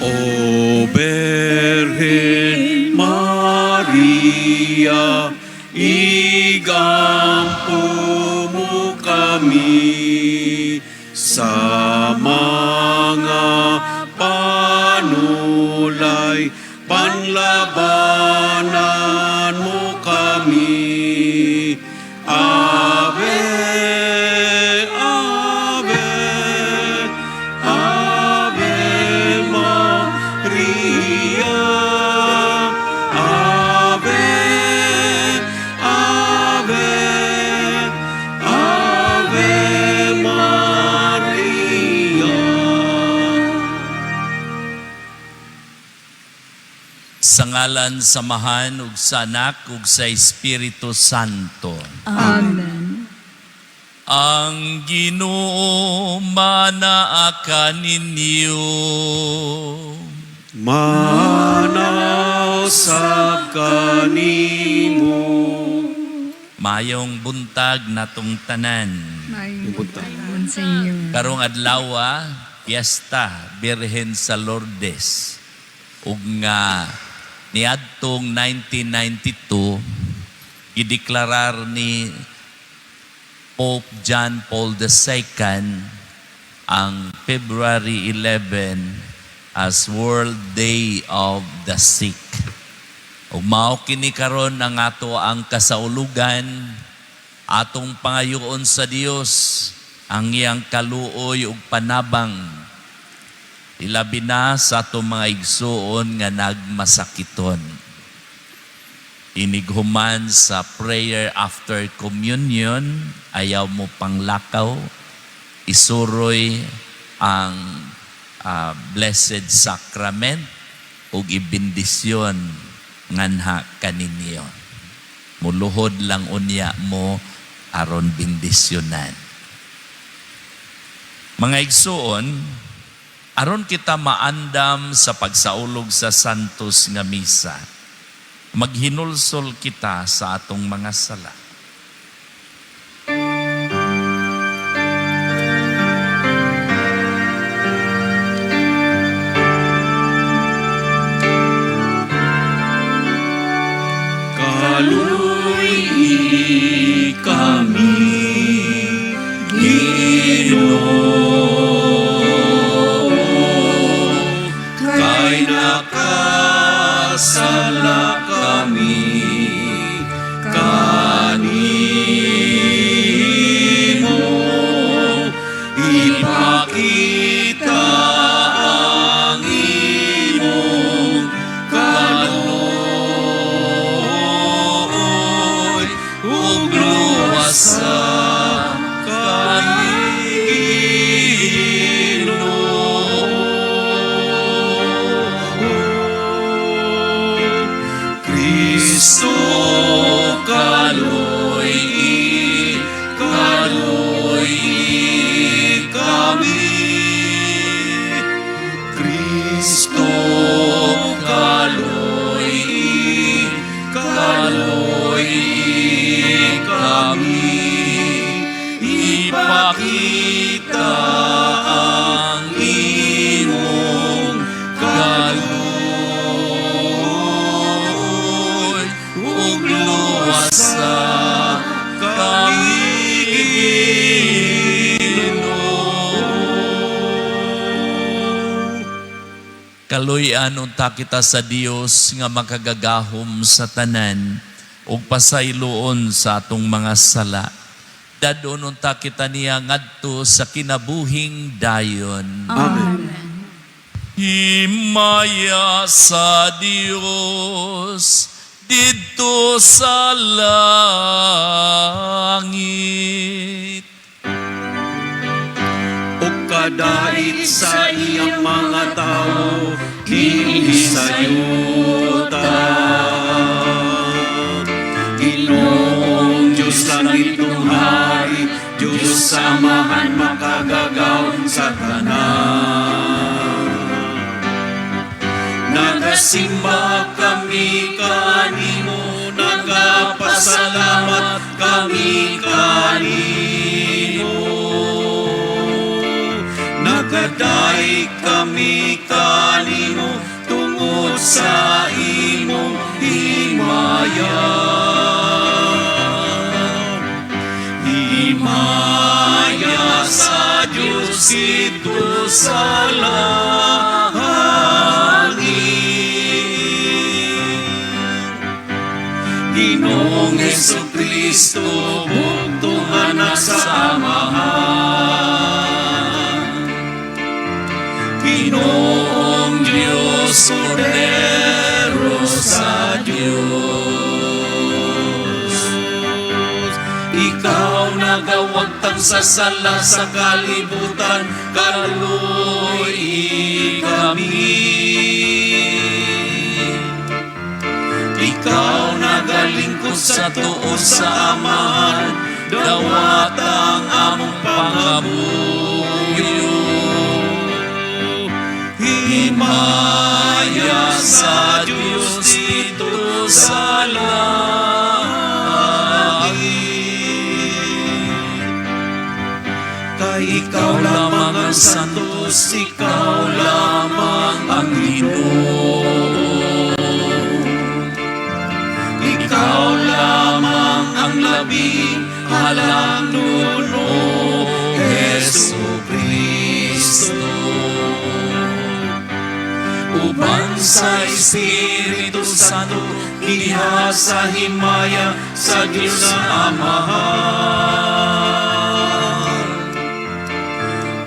O Birhen Maria, igampo mo kami sa mga panulay, panlabanan mo kami. Ave, Ave, Ave Maria. Ave, Ave, Ave Maria. Sa ngalan sa Amahan ug sa Anak ug sa Espiritu Santo. Amen. Ang Ginoo manaa kaninyo. Manaa sab kanimo. Mayong buntag natong tanan. Mayong buntag sa inyo. Karong adlaw, piyesta Birhen sa Lourdes. Ug nga niadtong 1992, gideklarar ni Pope John Paul II ang February 11 as World Day of the Sick. Ug mao kini karon ang ato ang kasaulugan, atong pangayoon sa Dios ang iyang kaluoy ug panabang, ilabi na sa atong mga igsuon nga nagmasakiton. Inighuman sa prayer after communion, ayaw mo panglakaw, isuroy ang Blessed Sacrament ug ibendisyon nganha kaninyo. Muluhod lang unya mo aron bendisyonan. Mga igsuon, aron kita maandam sa pagsaulog sa Santos nga Misa, maghinulsol kita sa atong mga sala. Kaluy kami, Ginoo, kay nakasala kami kanimo. Ipakita ang imong kaluoy ug luwasa kami, Ginoo. Kristo, kaluy kaluy kami. Kristo, kaluy kaluy kami. Ipakita ang imong kaluoy ug luwasa kami, Ginoo. Kaluy-an unta kita sa Dios nga makagagahom sa tanan ug pasayloon sa atong mga sala. Dad-on unta kita niya ngadto sa kinabuhing dayon. Amen. Himaya sa Dios didto sa langit. Ug kadait sa iyang mga tawo dinhi sa yuta. Ginoong Diyos, langit hari, Diyos Amahan makagagahom sa tanan. Nagasimba kami kanimo, nagapasalamat kami kanimo. Nagadaig kami kanimo. sa imong himaya. Himaya sa Diyos didto sa langit. Ginoong Hesu Kristo, bugtong Anak sa Amahan. Ginoong Diyos, Kordero sa Diyos. Ikaw nagawagtang sa sala sa kalibutan, kaluoyi kami. Ikaw nagalingkod sa tuo sa Amahan, dawata ang among pangamuyo. Himaya sa Diyos didto sa langit. Kay ikaw lamang ang santos, ikaw lamang ang Ginoo. Ikaw lamang ang labing halangdon, O Hesu Kristo. Uban sa Espiritu Santo, diha sa himaya sa Diyos na Amahan.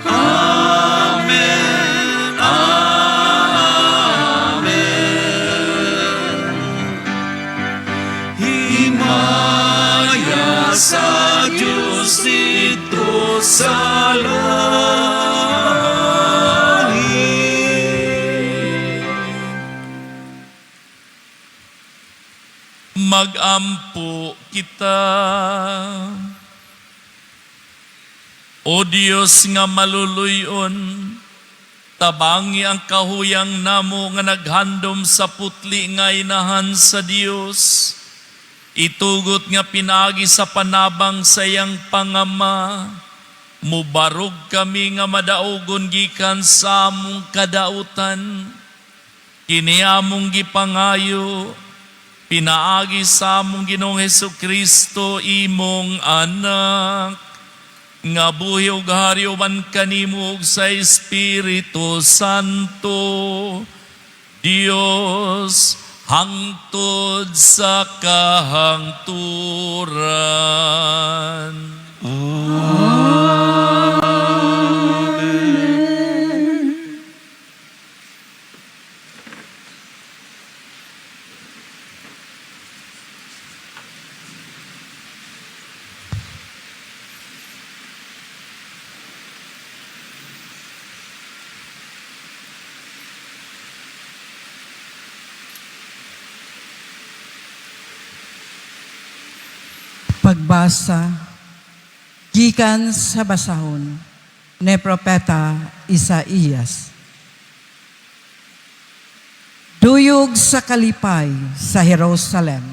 Amen. Amen. Himaya sa Diyos didto sa langit. Magampo kita. O Dios nga maluluyon, tabangi ang kahuyang namo nga naghandom sa putli nga inahan sa Dios. Itugot nga pinaagi sa panabang sa iyang pangama, mubarog kami nga madaugon gikan sa among kadautan. Kini among gipangayo, pinaagi sa among Ginoong Hesu Kristo, imong Anak, nga buhi ug hari uban kanimo ug sa Espiritu Santo, Dios, hangtod sa kahangturan. Amen. Pagbasa gikan sa basahon ni Propeta Isaías. Duyog sa kalipay sa Jerusalem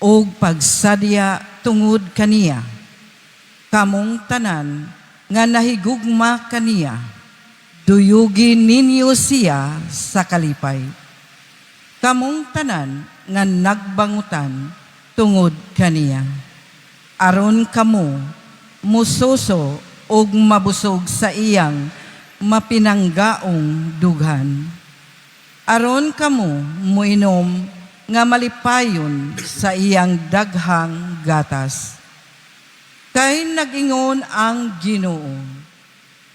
ug pagsadya tungod kaniya, kamong tanan nga nahigugma kaniya, duyugi ninyo siya sa kalipay. Kamong tanan nga nagbangutan tungod kaniya, aron kamo mususo ug mabusog sa iyang mapinanggaong dughan. Aron kamo muinom nga malipayon sa iyang daghang gatas. Kay nagingon ang Ginoo,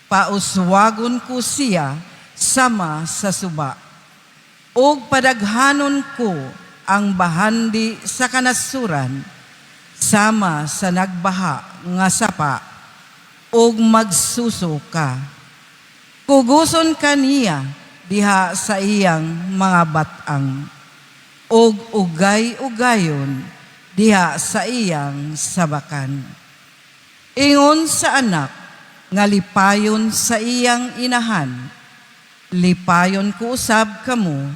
pauswagon ko siya sama sa suba, ug padaghanon ko ang bahandi sa kanasuran sama sa nagbaha nga sapa, ug magsuso ka. Kuguson ka niya diha sa iyang mga batang, ug ugay-ugayon diha sa iyang sabakan. Ingon sa anak nga lipayon sa iyang inahan, lipayon ko usab kamo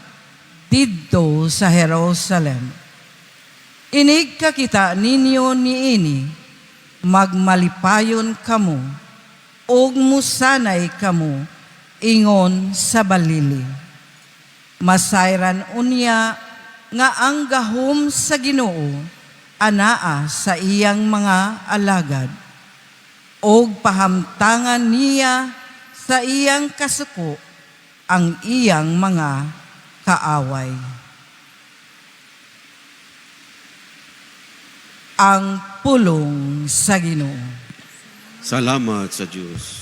didto sa Jerusalem. Inig kakita ninyo niini, magmalipayon kamo, ug musanay kamo, ingon sa balili. Masayran unya nga ang gahom sa Ginoo anaa sa iyang mga alagad og pahamtangan niya sa iyang kasuko ang iyang mga kaaway. Ang pulong sa Ginoo. Salamat sa Diyos.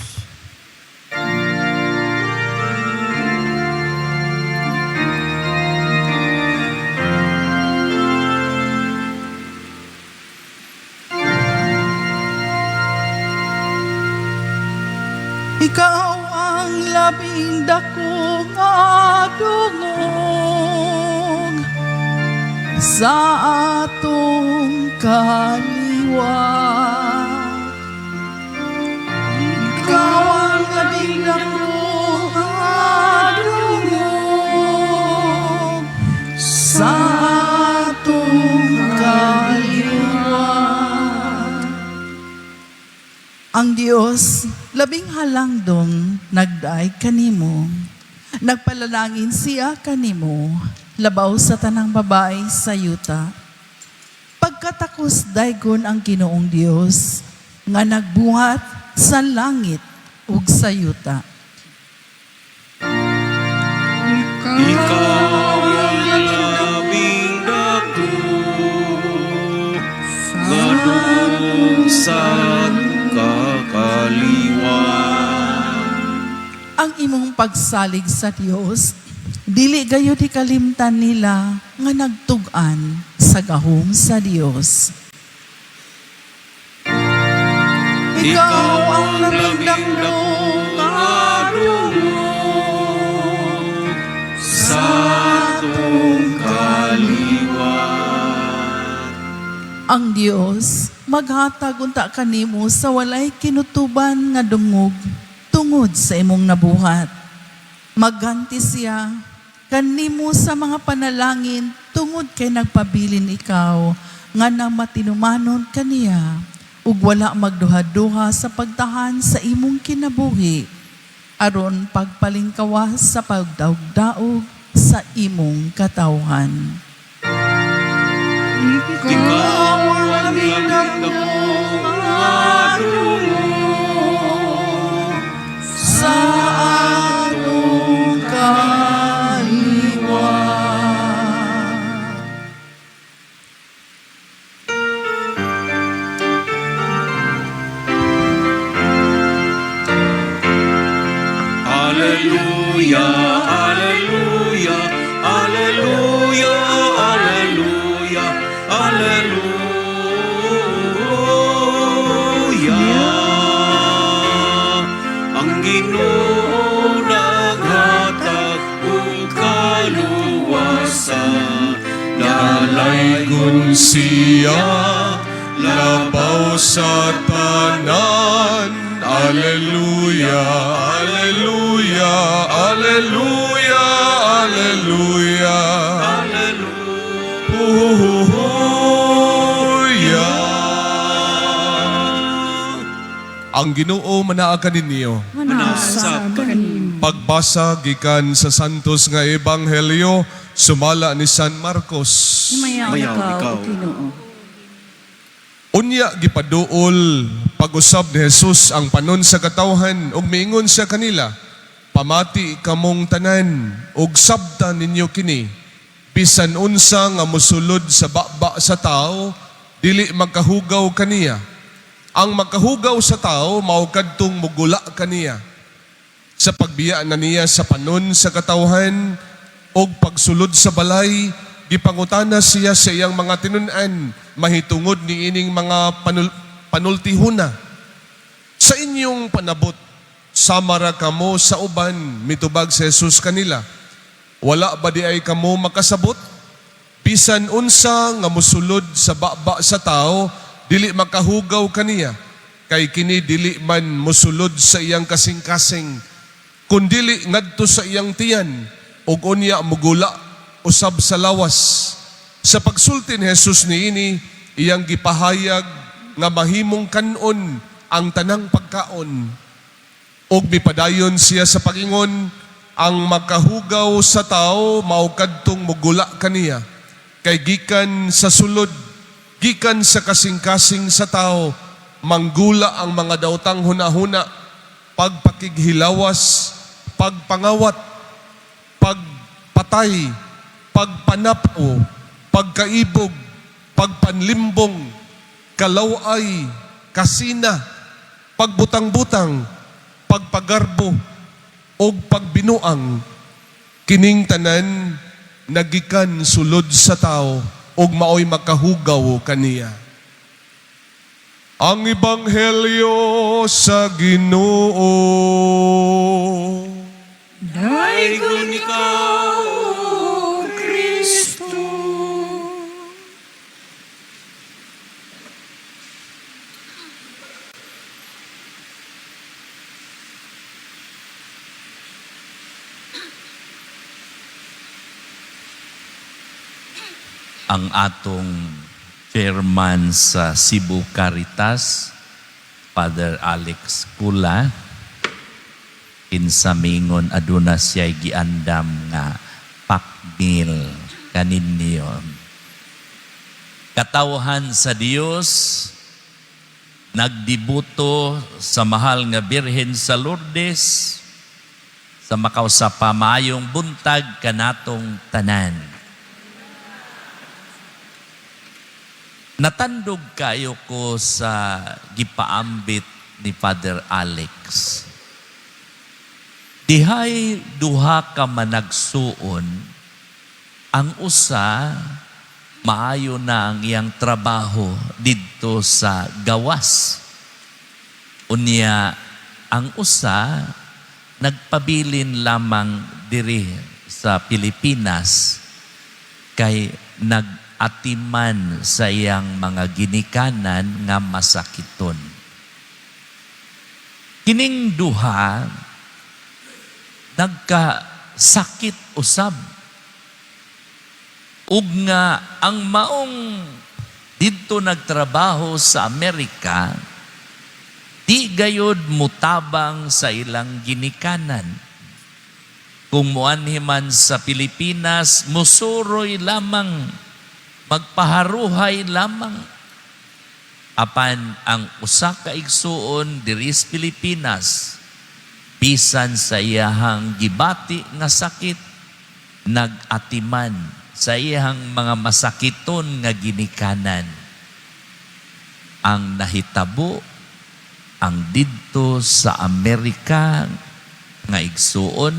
Ikaw ang labing dako nga dungog sa atong kaliwat. Ikaw ang labing dako nga dungog sa atong kaliwat. Ang Dios, labing halangdong nagdaay kanimo. Nagpalalangin siya kanimo, labaw sa tanang babae sa yuta. Pagkatakos daygon ang Ginoong Dios nga nagbuhat sa langit ug sa yuta. Ikaw ang labing dako nga dungog sa kakaliwa. Ang imong pagsalig sa Dios, dili gayud ikalimtan nila nga nagtug-an sa gahom sa Dios. Ikaw ang labing dako nga dungog sa atong kaliwat. Ang Dios maghatag unta kanimo sa walay kinutuban nga dungog tungod sa imong nabuhat. Magganti siya kanimo sa mga panalangin tungod kay nagpabilin ikaw nga nang matinumanon kaniya ug wala magduha-duha sa pagtahan sa imong kinabuhi aron pagpalingkawas sa pagdaog-daog sa imong katawhan. Ikaw ang labing dako nga dungog Sa atong kaliwa. Alleluia, Alleluia, Alleluia, Alleluia, Alleluia. Ang Ginoo naghatag og kaluwasan. Dalaygon siya, labaw sa tanan. Alleluia, Alleluia, Alleluia, Alleluia. Alleluia. Ang Ginoo manaa kaninyo. Manasab kanimo. Pagbasa gikan sa Santos nga Ebanghelyo sumala ni San Marcos. Mayaw Mayaw ikaw, ikaw. O Ginoo. Unya gipaduol pag-usab ni Jesus ang panon sa katawhan ug miingon siya kanila, "Pamati kamong tanan ug sabta ninyo kini. Bisan unsa nga mosulod sa baba sa tao, dili magkahugaw kaniya. Ang magkahugaw sa tao mao kadtong mugula kaniya." Sa pagbiya na niya sa panon sa katawhan og pagsulod sa balay, gipangutana siya sa iyang mga tinun-an mahitungod niining mga panultihuna. Sa inyong panabot, samara kamo sa uban, mitubag si Jesus kanila. Wala ba di ay kamo makasabot? Bisan unsa nga mosulod sa baba sa tao, dili makahugaw kaniya. Kay kini dili man mosulod sa iyang kasing-kasing, kundili ngadto sa iyang tiyan, ug unya mugula usab sa lawas. Sa pagsulti ni Jesus niini, iyang gipahayag nga mahimong kanon ang tanang pagkaon. Og mipadayon siya sa pagingon, Ang makahugaw sa tao mao kadtong mugula kaniya. Kay gikan sa sulod, gikan sa kasing-kasing sa tao, manggula ang mga daotang hunahuna, pagpakighilawas, pagpangawat, pagpatay, pagpanapaw, pagkaibog, pagpanlimbong, kalaway, kasina, pagbutang-butang, pagpagarbo, og pagbinuang. Kining tanan nagikan sulod sa tao ug maoy makahugaw kaniya. Ang Ebanghelyo sa Ginoo. Daygon ikaw, O Kristo. Ang atong chairman sa Cebu Caritas, Father Alex Kula, kinsa mingon aduna siya giandam nga pakmil kaninyo. Katawhan sa Dios, nagdibuto sa mahal nga Birhen sa Lourdes, sa makausapa maayong buntag kanatong tanan. Natandog kayo ko sa gipaambit ni Father Alex. Dihay duha ka managsuon, ang usa maayo na ang iyang trabaho didto sa gawas. Unya ang usa nagpabilin lamang diri sa Pilipinas kay nag-atiman sa iyang mga ginikanan nga masakiton. Kining duha nagkasakit usab, ug nga ang maong didto nagtrabaho sa Amerika di gayod mutabang sa ilang ginikanan. Kung muanhi man sa Pilipinas, musuroy lamang, magpaharuhay lamang. Apan ang usa ka igsuon diri sa Pilipinas, bisan sa iyahang gibati nga sakit, nag-atiman sa iyahang mga masakiton nga ginikanan. Ang nahitabo, ang didto sa Amerika nga igsuon,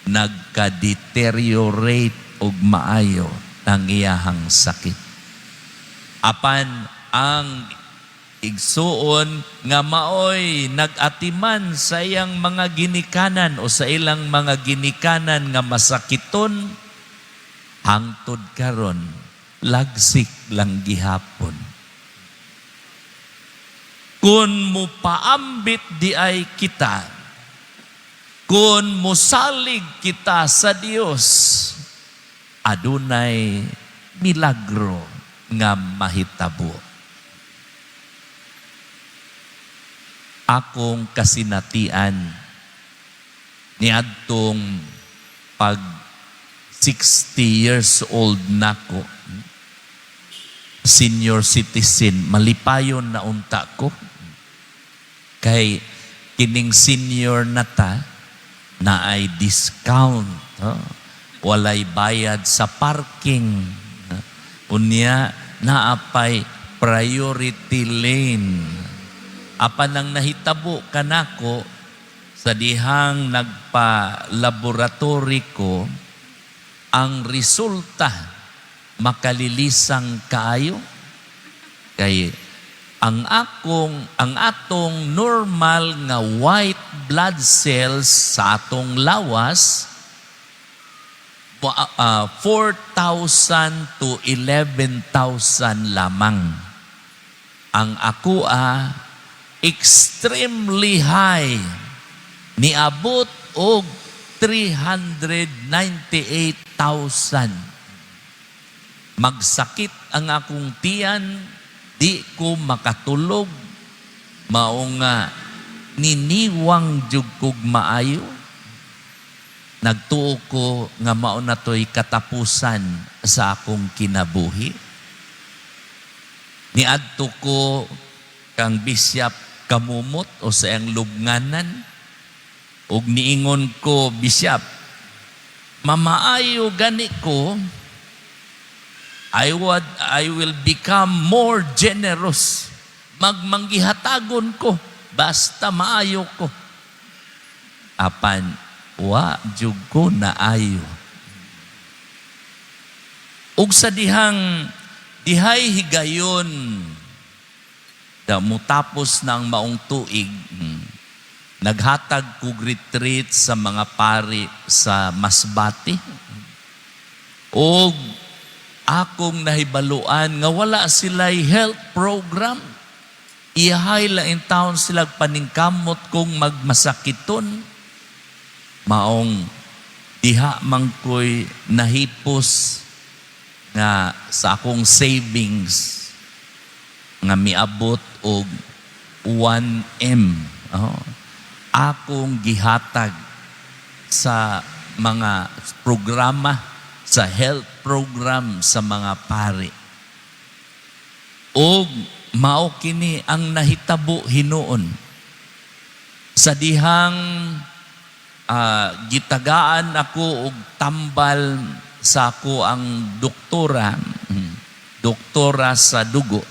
nagka-deteriorate og maayo ang iyahang sakit. Apan ang igsuon nga maoy nag-atiman sa iyang mga ginikanan o sa ilang mga ginikanan nga masakiton, hangtod karon lagsik lang gihapon. Kung mupaambit di ay kita, kung musalig kita sa Dios, adunay milagro nga mahitabo. Akong kasinatian niadtong pag 60 years old nako, senior citizen, malipayon na unta ko. Kay kining senior na ta, na ay discount. Oh. Walay bayad sa parking. Unya, naapay priority lane. Apan ang nahitabo kanako sa dihang nagpa-laboratory ko, ang resulta makalilisang kaayo. Kay ang atong normal nga white blood cells sa atong lawas 4,000 to 11,000 lamang. Ang akoa extremely high, niabot og 398,000. Magsakit ang akong tiyan, di ko makatulog, mao nga niniwang jud kog maayo. Nagtuo ko nga mao na to'y katapusan sa akong kinabuhi. Niadto ko kang Bishop Camomot o sa iyang lubnganan ug niingon ko, "Bishop, mamaayo gani ko, I will become more generous. Magmanggihatagon ko basta maayo ko." Apan wa jud ko naayo. Ug sa dihang dihay higayon da mutapos na ang maong tuig, naghatag kog retreat sa mga pari sa Masbate. Og akong nahibaluan nga wala sila'y health program. Iyahay lang in town sila paningkamot kung magmasakiton. Maong diha man ko'y nahipos nga sa akong savings nga miabot og 1M. Oh. Akong gihatag sa mga programa, sa health program sa mga pari. Og mao kini ang nahitabo hinuon. Sa dihang gitagaan ako og tambal sa ako ang doktora, doktora sa dugo.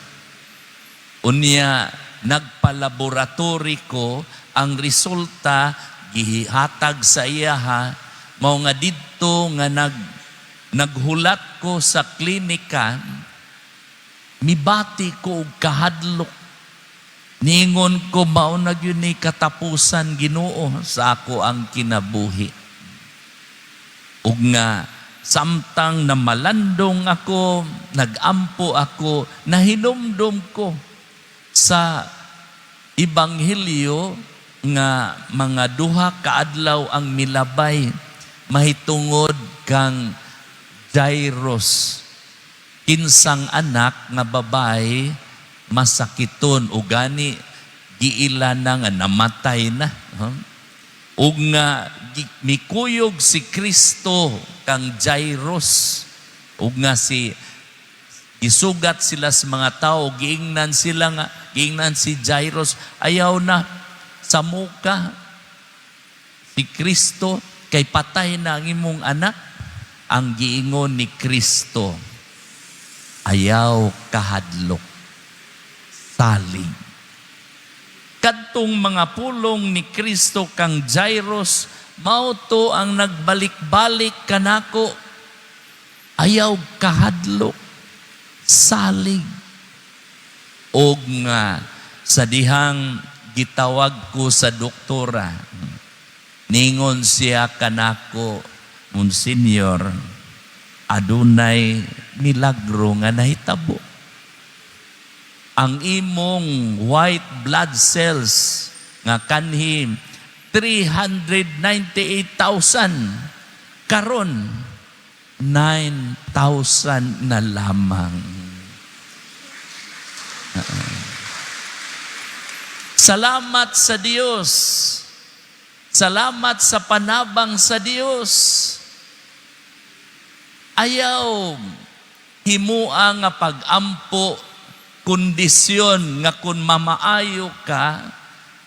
Unya nagpalaboratory ko, ang resulta gihatag sa iyaha, mao nga didto nga naghulat ko sa klinika, mibati ko og kahadlok. Ningon ko, "Mao na gyud ni katapusan, Ginoo, sa ako ang kinabuhi." Ug nga samtang namalandong ako, nagampo ako, nahinumdum ko sa Ebanghelyo nga mga 2 ka adlaw ang milabay mahitungod kang Jairus, kinsang anak nga babae masakiton o gani giila na nga namatay na. Huh? Ug nga mikuyog si Kristo kang Jairus ug nga si gisugat sila sa mga tao, giingnan sila nga giingnan si Jairus, "Ayaw na sa muka si Kristo kay patay na ang imong anak." Ang giingon ni Kristo, "Ayaw kahadlok, salig." Kadtong mga pulong ni Kristo kang Jairus, mao to ang nagbalik-balik kanako. Ayaw kahadlok, salig. Og nga sa dihang gitawag ko sa doktora, ningon siya kanako, "Monsignor, adunay milagro nga nahitabo. Ang imong white blood cells nga kanhi 398,000, karon 9,000 na lamang." Salamat sa Dios. Salamat sa panabang sa Dios. Ayaw himua nga pag-ampo kondisyon nga kung mamaayo ka,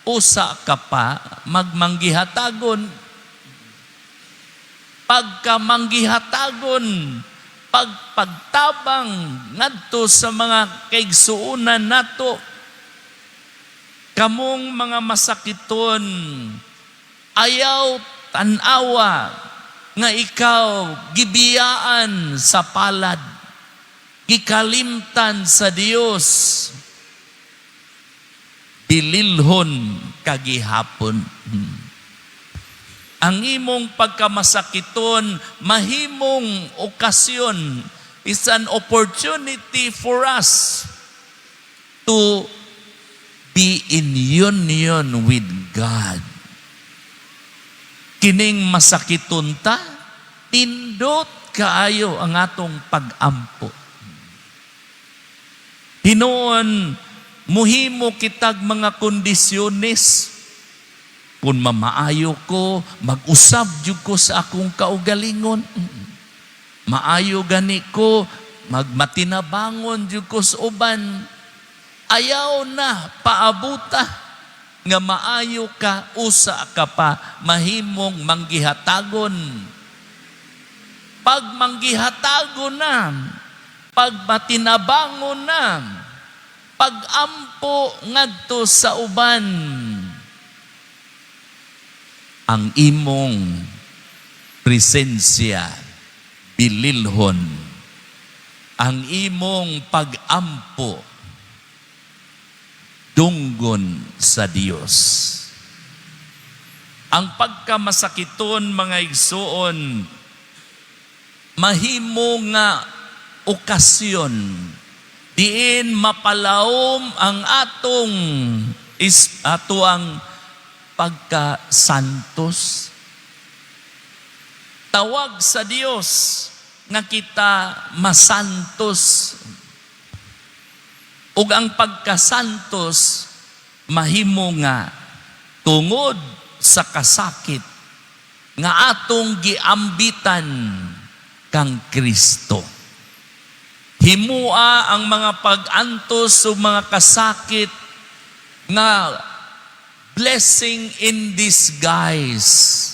usa ka pa magmanggihatagon. Pagkamanggihatagon, pagpagtabang ngadto sa mga kaigsuonan nato, kamong mga masakiton, ayaw tan-awa nga ikaw gibiyaan sa palad, gikalimtan sa Dios, bililhon kagihapon. Ang imong pagkamasakiton mahimong okasyon, is an opportunity for us to be in union with God. Kining masakiton ta, pindot kaayo ang atong pag-ampo. Hinuon, muhimo kitag mga kondisyones. Kung mamaayo ko, mag-usab jud ko sa akong kaugalingon. Maayo gani ko, magmatinabangon jud ko sa uban. Ayaw na paabuta nga maayo ka, usa ka pa mahimong manggihatagon. Pag manggihatagon na, pag matinabangon na, pagampo ngadto sa uban, ang imong presensya bililhon, ang imong pagampo dunggon sa Dios. Ang pagkamasakiton, mga igsuon, mahimo nga okasyon diin mapalawom ang atong is ato ang pagkasantos. Tawag sa Dios nga kita masantos, ug ang pagkasantos mahimo nga tungod sa kasakit nga atong giambitan kang Kristo. Himua ang mga pag-antos o mga kasakit nga blessing in disguise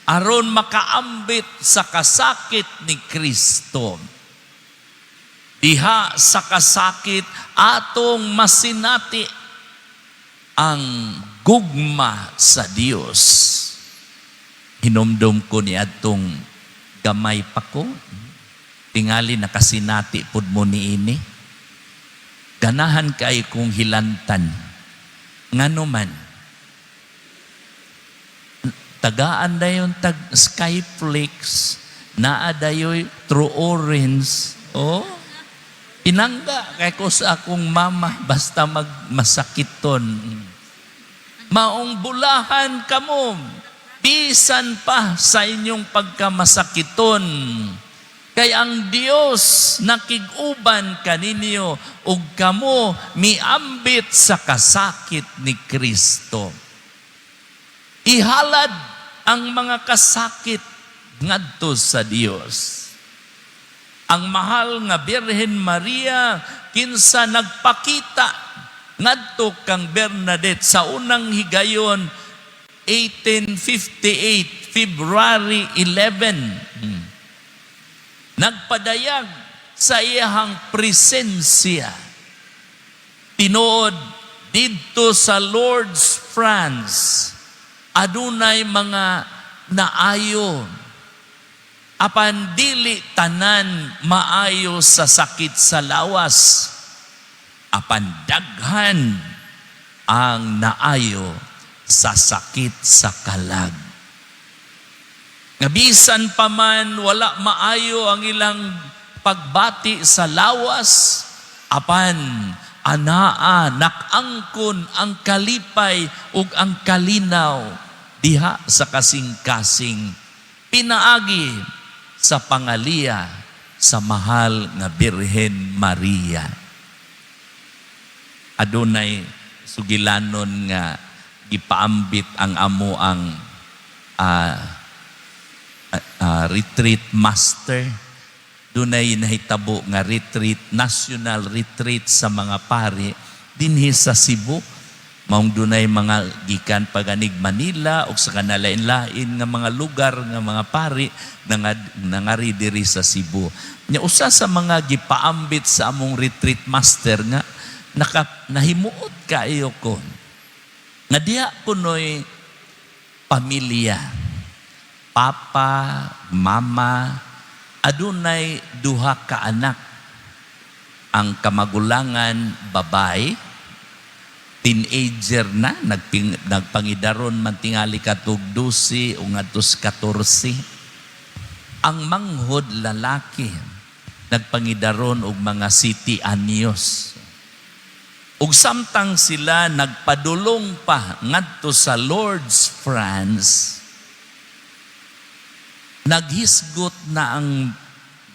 aron makaambit sa kasakit ni Kristo. Diha sa kasakit atong masinati ang gugma sa Dios. Hinumdum ko ni atong gamay pa ko. Tingali nakasinati pud mo niini. Ganahan kay kong hilantan. Ngano man, tagaan dayon tag Skyflakes, naa dayoy True Orange. Oh, pinangga kay ko sa akong mama basta magmasakiton. Maong bulahan kamo bisan pa sa inyong pagkamasakiton. Kay ang Dios nakig-uban kaninyo ug kamo miambit sa kasakit ni Kristo. Ihalad ang mga kasakit ngadto sa Dios. Ang mahal nga Birhen Maria, kinsa nagpakita ngadto kang Bernadette sa unang higayon 1858 February 11. Nagpadayag sa iyahang presensya. Tinuod didto sa Lourdes, France, adunay mga naayo. Apan dili tanan maayo sa sakit sa lawas. Apan daghan ang naayo sa sakit sa kalag. Nga bisan pa man wala maayo ang ilang pagbati sa lawas, apan anaa nakangkon ang kalipay ug ang kalinaw diha sa kasing-kasing pinaagi sa pangaliya sa mahal nga Birhen Maria. Adunay sugilanon nga gipaambit ang amo ang retreat master. Dunay nahitabo nga retreat, national retreat sa mga pari dinhi sa Cebu. Maong dunay mga gikan paganig Manila o sa kanalain-lain nga mga lugar nga mga pari nangari diri sa Cebu. Nya usa sa mga gipaambit sa among retreat master nga nahimuot kaayo ko. Nga diha kuno'y pamilya. Papa, mama, adunay duha ka anak. Ang kamagulangan babae, teenager na, nagpangidaron man tingali katug 12 o ngadtos 14. Ang manghod lalaki, nagpangidaron og mga 7 anyos. Ug samtang sila nagpadulong pa ngadto sa Lourdes, France, naghisgot na ang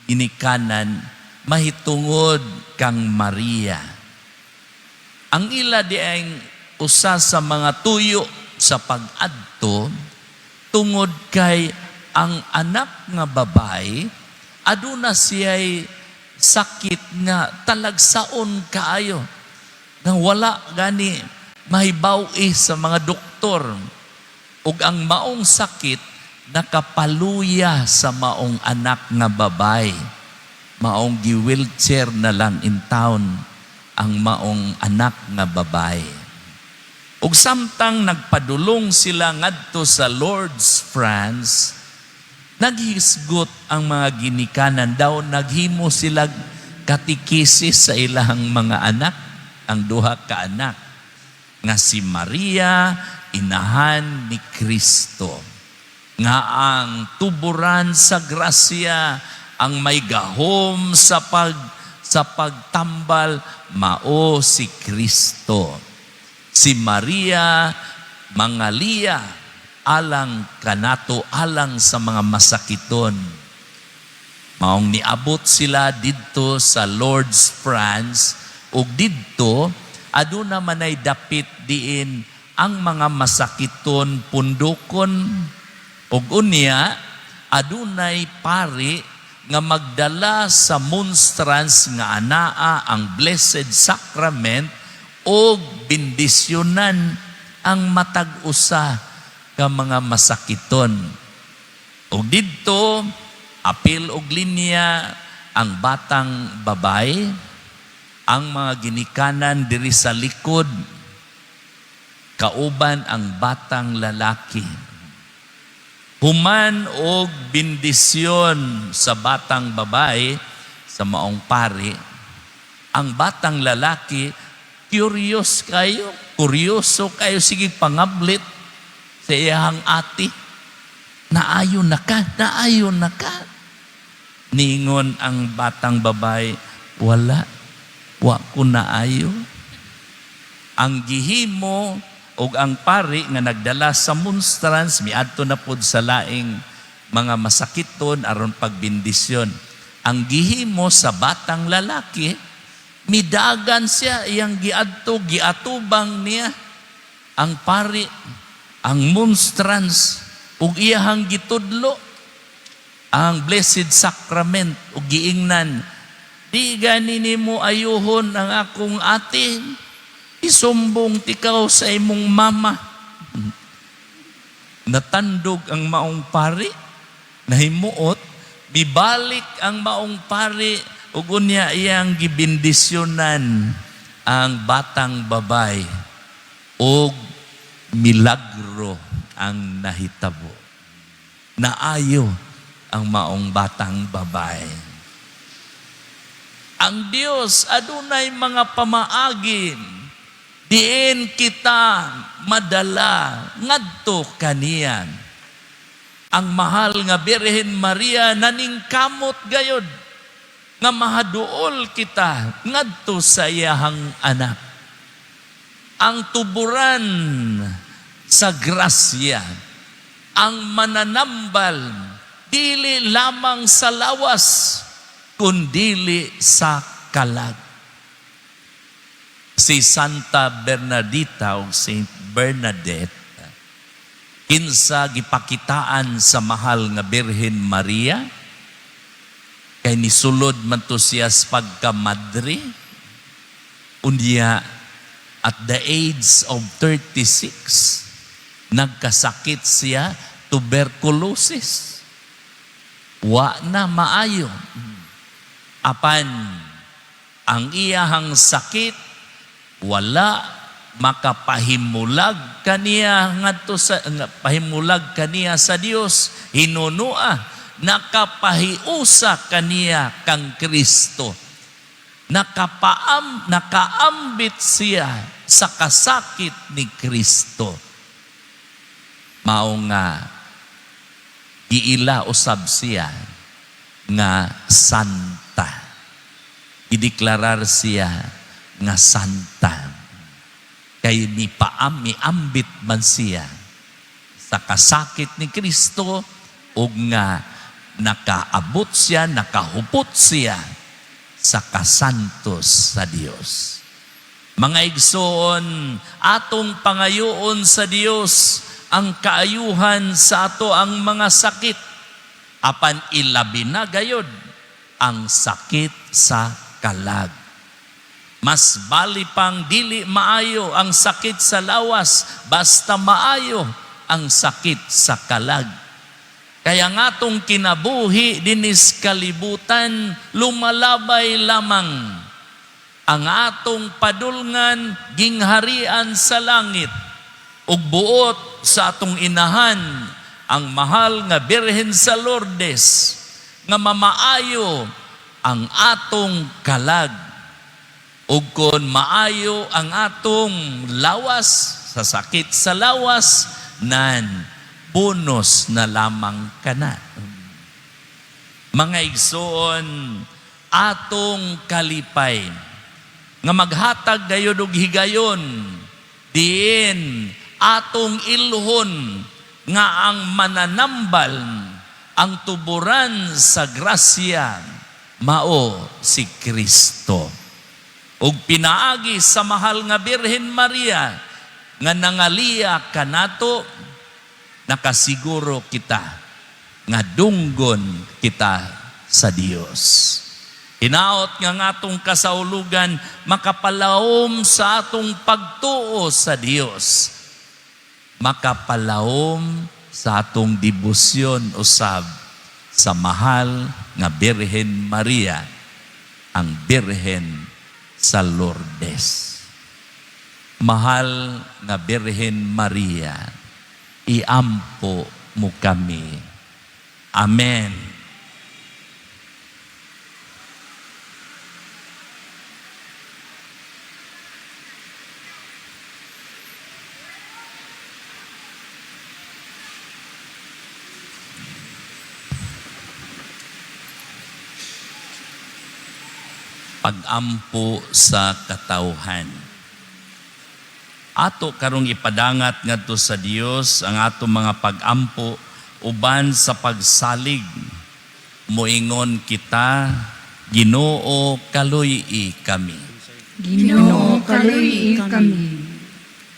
ginikanan mahitungod kang Maria. Ang ila di ang usa sa mga tuyo sa sa pag-adto tungod kay ang anak nga babae aduna siya'y sakit nga talagsaon kaayo nga wala gani mahibaw-i sa mga doktor, ug ang maong sakit nakapaluya sa maong anak nga babae. Maong gi-wheelchair na lang in town ang maong anak nga babae. Ug samtang nagpadulong sila ngadto sa Lourdes, France, naghisgot ang mga ginikanan daw, naghimo sila katekisis sa ilang mga anak, ang duha ka anak nga si Maria, inahan ni Kristo, nga ang tuburan sa grasya, ang may gahom sa pagtambal, mao si Kristo. Si Maria mangaliya alang kanato, alang sa mga masakiton. Maong niabot sila didto sa Lourdes, France, ug didto aduna manay dapit diin ang mga masakiton pundukon, ug unya adunay pari nga magdala sa monstrance nga anaa ang Blessed Sacrament og bendisyonan ang matag usa ka mga masakiton. Ug didto apil og linya ang batang babae, ang mga ginikanan diri sa likod, kauban ang batang lalaki. Human og bendisyon sa batang babae sa maong pari, ang batang lalaki curious kayo, kuryoso kayo, sige pangablit sa iyang ate. "Naayo na ka, naayo na ka?" Ningon ang batang babae, "Wala, wa ko naayo." Ang gihimo og ang pari nga nagdala sa monstrance, miadto na pod sa laing mga masakiton aron pagbendisyon. Ang gihimo sa batang lalaki, midagan siya, iyang giadto, giatubang niya ang pari, ang monstrance, ug iyahang gitudlo ang Blessed Sacrament ug giingnan, "Di gani nimo ayuhon ang akong ate, isumbong tikaw sa imong mama." Natandog ang maong pari, nahimuot, mibalik ang maong pari, ug unya iyang gibendisyonan ang batang babae ug milagro ang nahitabo. Naayo ang maong batang babae. Ang Dios adunay mga pamaagi diin kita madala ngadto kaniya. Ang mahal nga Birhen Maria naningkamot gayod nga mahaduol kita ngadto sa iyahang anak. Ang tuburan sa grasya, ang mananambal dili lamang sa lawas kundili sa kalag. Si Santa Bernadita o Saint Bernadette, kinsa gipakitaan sa mahal nga Birhen Maria, kay nisulod man to siya sa pagkamadre. Unya at the age of 36, nagkasakit siya, tuberculosis. Wa na maayo. Apan ang iyahang sakit wala makapahimulag kaniya ngadto sa nga, pahimulag kaniya sa Dios. Hinunua, nakapahiusa kaniya kang Kristo. Nakaambit siya sa kasakit ni Kristo. Mao nga giila usab siya nga santa. Gideklarar siya nga santa. Kay ni paam miambit man siya sa kasakit ni Kristo ug nga nakaabot siya, nakahupot siya sa kasantos sa Dios. Mga igsoon, atong pangayoon sa Dios ang kaayuhan sa ato ang mga sakit, apan ilabi na gayod ang sakit sa kalag. Mas bali pang dili maayo ang sakit sa lawas, basta maayo ang sakit sa kalag. Kaya nga atong kinabuhi dinis kalibutan, lumalabay lamang ang atong padulngan gingharian sa langit ug buot sa atong inahan ang mahal nga Birhen sa Lourdes nga mamaayo ang atong kalag, ug kon maayo ang atong lawas sa sakit sa lawas, nan bonus na lamang kana. Mga igsoon, atong kalipay nga maghatag gayod og higayon diin atong ilhon nga ang mananambal, ang tuburan sa grasya, mao si Kristo. Ug pinaagi sa mahal nga Birhen Maria nga nangaliya kanato, nakasiguro kita nga dunggon kita sa Dios. Hinaot nga ang atong kasaulugan makapalahom sa atong pagtuo sa Dios. Makapalahom sa atong debosyon usab sa mahal nga Birhen Maria, ang Birhen sa Lourdes. Mahal nga Birhen Maria, iampo mo kami. Amen. Pagampo sa katawhan. Ato karong ipadangat ngadto sa Dios ang ato mga pagampo uban sa pagsalig. Moingon kita, Ginoo, kaluy-i kami. Ginoo, kaluy-i kami.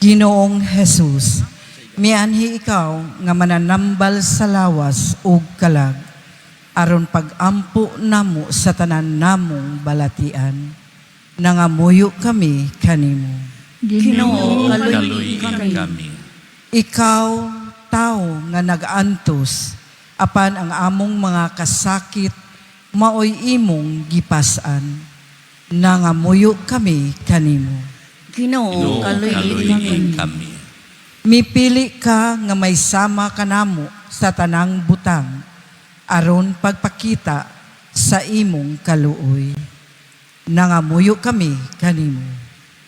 Ginoong Jesus, mianhi ikaw nga mananambal sa lawas ug kalag, aron pagampo namo sa tanan namong balatian. Nangamuyo kami kanimo. Ginoo, kaluy-i Kaluy-i kami. kami. Ikaw, tao nga nag-antos, apan ang among mga kasakit, maoy imong gipas-an. Nangamuyo kami kanimo. Ginoo, Ginoo, kaluy-i kaluy-i kami. kami. Mipili ka nga may sama kanamo sa tanang butang aron pagpakita sa imong kaluoy. Nangamuyo kami kanimo.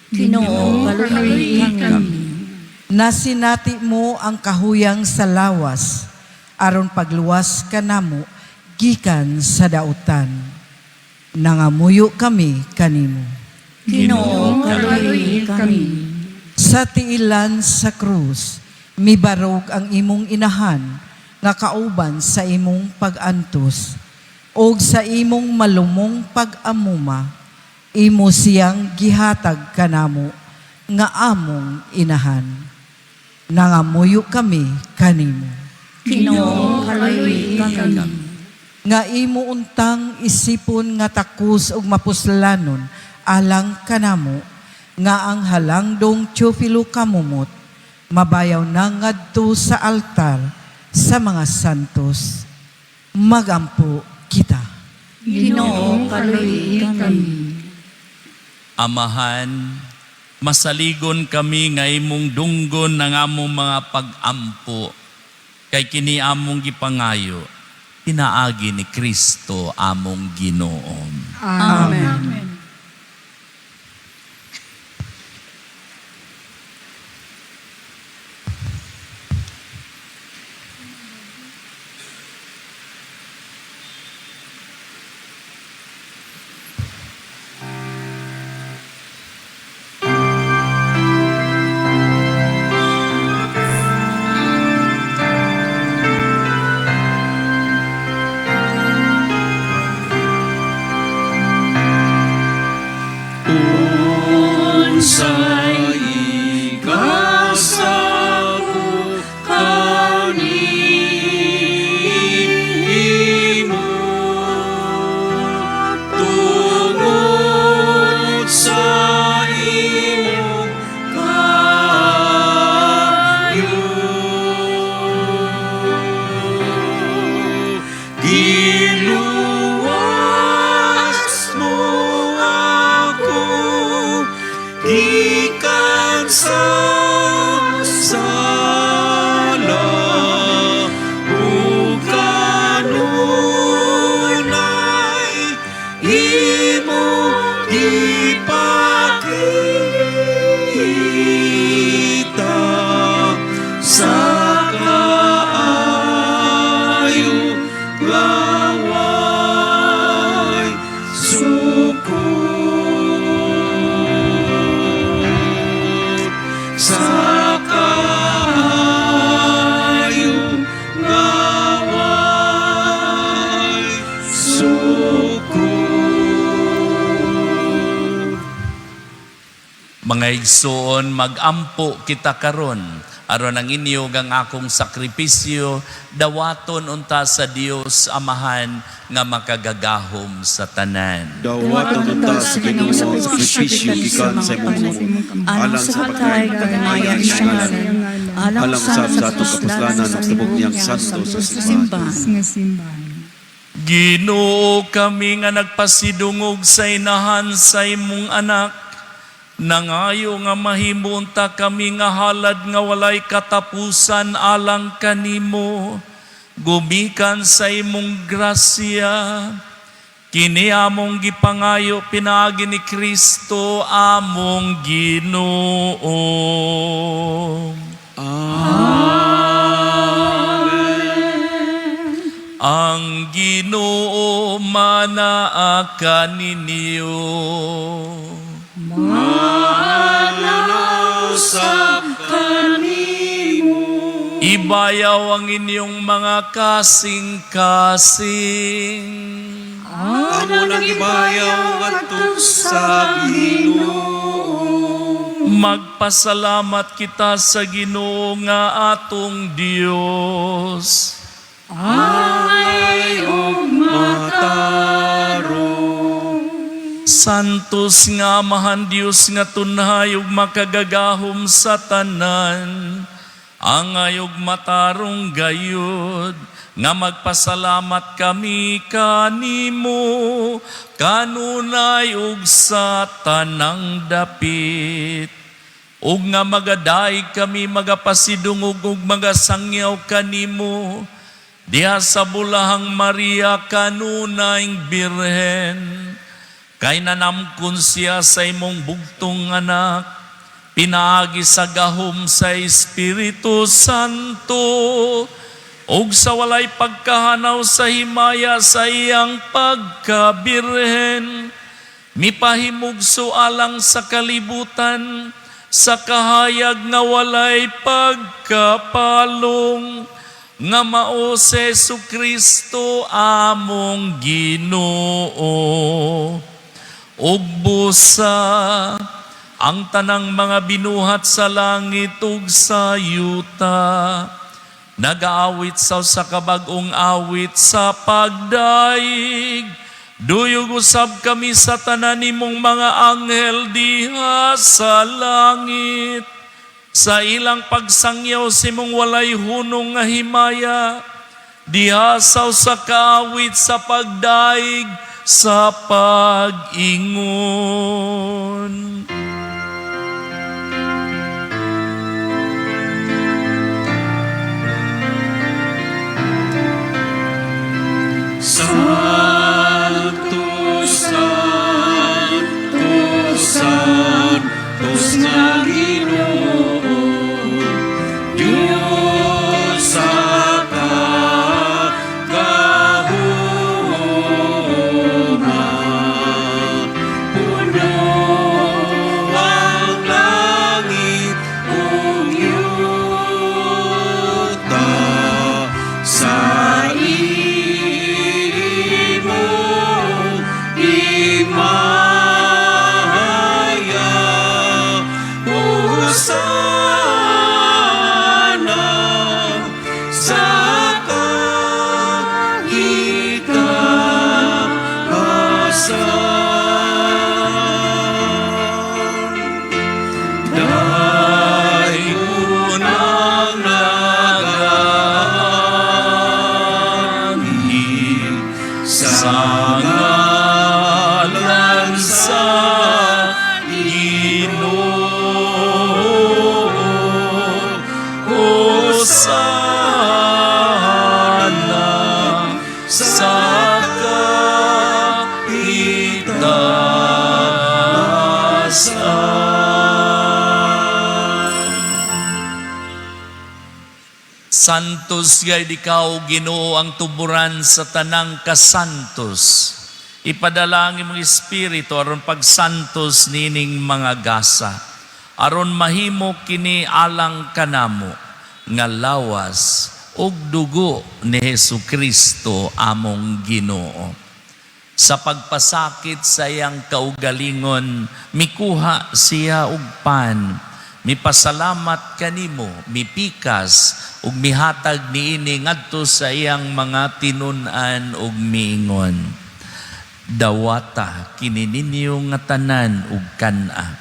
Ginoo, kaluy-i kami. Nasinati mo ang kahuyang sa lawas aron pagluwas kanamo gikan sa dautan. Nangamuyo kami kanimo. Ginoo, Kaluy-i kaluy-i kami. Sa tiilan sa krus, mibarog ang imong inahan nga kauban sa imong pag-antos og sa imong malumong pag-amuma, imo siyang gihatag kanamo nga among inahan. Nangamuyo kami kanimo. Ginoo, kaluy-i kami. Nga imo untang isipon nga takos ug mapuslanon alang kanamo nga ang halangdong Teofilo kamumot mabayaw na ngadto sa altar sa mga santos. Magampo kita. Ginoo, kaluy-i kami. Amahan, masaligon kami nga imong dunggon ng among mga pagampo, kay kini among gipangayo, pinaagi ni Kristo among Ginoo. Amen. Giluwas mo ako gikan sa sala ug kanunay imong gipakita sa kaayo nga way sukod, sa kaayo nga way sukod. Mga igsoon, magampo kita karon aron ang inyo ug ang akong sakripisyo dawaton unta sa Dios Amahan nga makagagahom sa tanan. Dawaton unta sa Ginoo ang sakripisyo gikan sa imong kamot, alang sa pagkahimaya sa ngalan, alang usab sa atong kapuslanan ug sa tibuok niyang santo sa simbahan. Nga simbahan. Ginoo, kami nga nagpasidungog sa inahan sa imong anak, nangayo nga mahimo unta kami nga halad nga walay katapusan alang kanimo gumikan sa imong grasya. Kini among gipangayo pinaagi ni Kristo among Ginoo. Amen. Ang Ginoo manaa kaninyo. Usab kanimo. Ibayaw ang inyong mga kasing-kasing. Amo nang ibayaw ngadto sa Ginoo. Magpasalamat kita sa Ginoo nga atong Dios. Angay ug matarong. Santos nga Amahan Dios nga tunhay ug makagagahom sa tanan, angay ug matarong gayud nga magpasalamat kami kanimo kanunay ug sa tanang dapit, ug nga magadaig kami, magapasidungog ug magasangyaw kanimo diha sa bulahang Maria, kanunayng Birhen, kay nanamkon siya sa imong bugtong anak pinaagi sa gahom sa Espiritu Santo ug sa walay pagkahanaw sa himaya sa iyang pagkabirhen, mipahimugso alang sa kalibutan sa kahayag nga walay pagkapalong, nga mao si Kristo among Ginoo. Ug busa ang tanang mga binuhat sa langit ug sa yuta nagaawit sa usa ka bag-ong awit sa pagdaig. Duyog usab kami sa tanan nimong mga anghel diha sa langit sa ilang pagsangyaw sa imong walay hunong nga himaya diha sa usa ka awit sa pagdaig sa pag-ingon. Santo, Santo, Santo nga Ginoo, Dios sa kagahoman. Puno ang langit ug yuta sa Sa ngalan sa Ginoo, Hosana sa kaitaasan. Santos gayud ikaw, Ginoo, ang tuburan sa tanang kasantos. Ipadala ang imong Espiritu aron pagsantos nining mga gasa, aron mahimo kini alang kanamo nga lawas ug dugo ni Hesus Kristo among Ginoo. Sa pagpasakit sa iyang kaugalingon, mikuha siya og pan, mipasalamat kanimo, mipikas ug mihatag niini ngadto sa iyang mga tinun-an ug miingon: "Dawata kini ninyo nga tanan ug kan-a,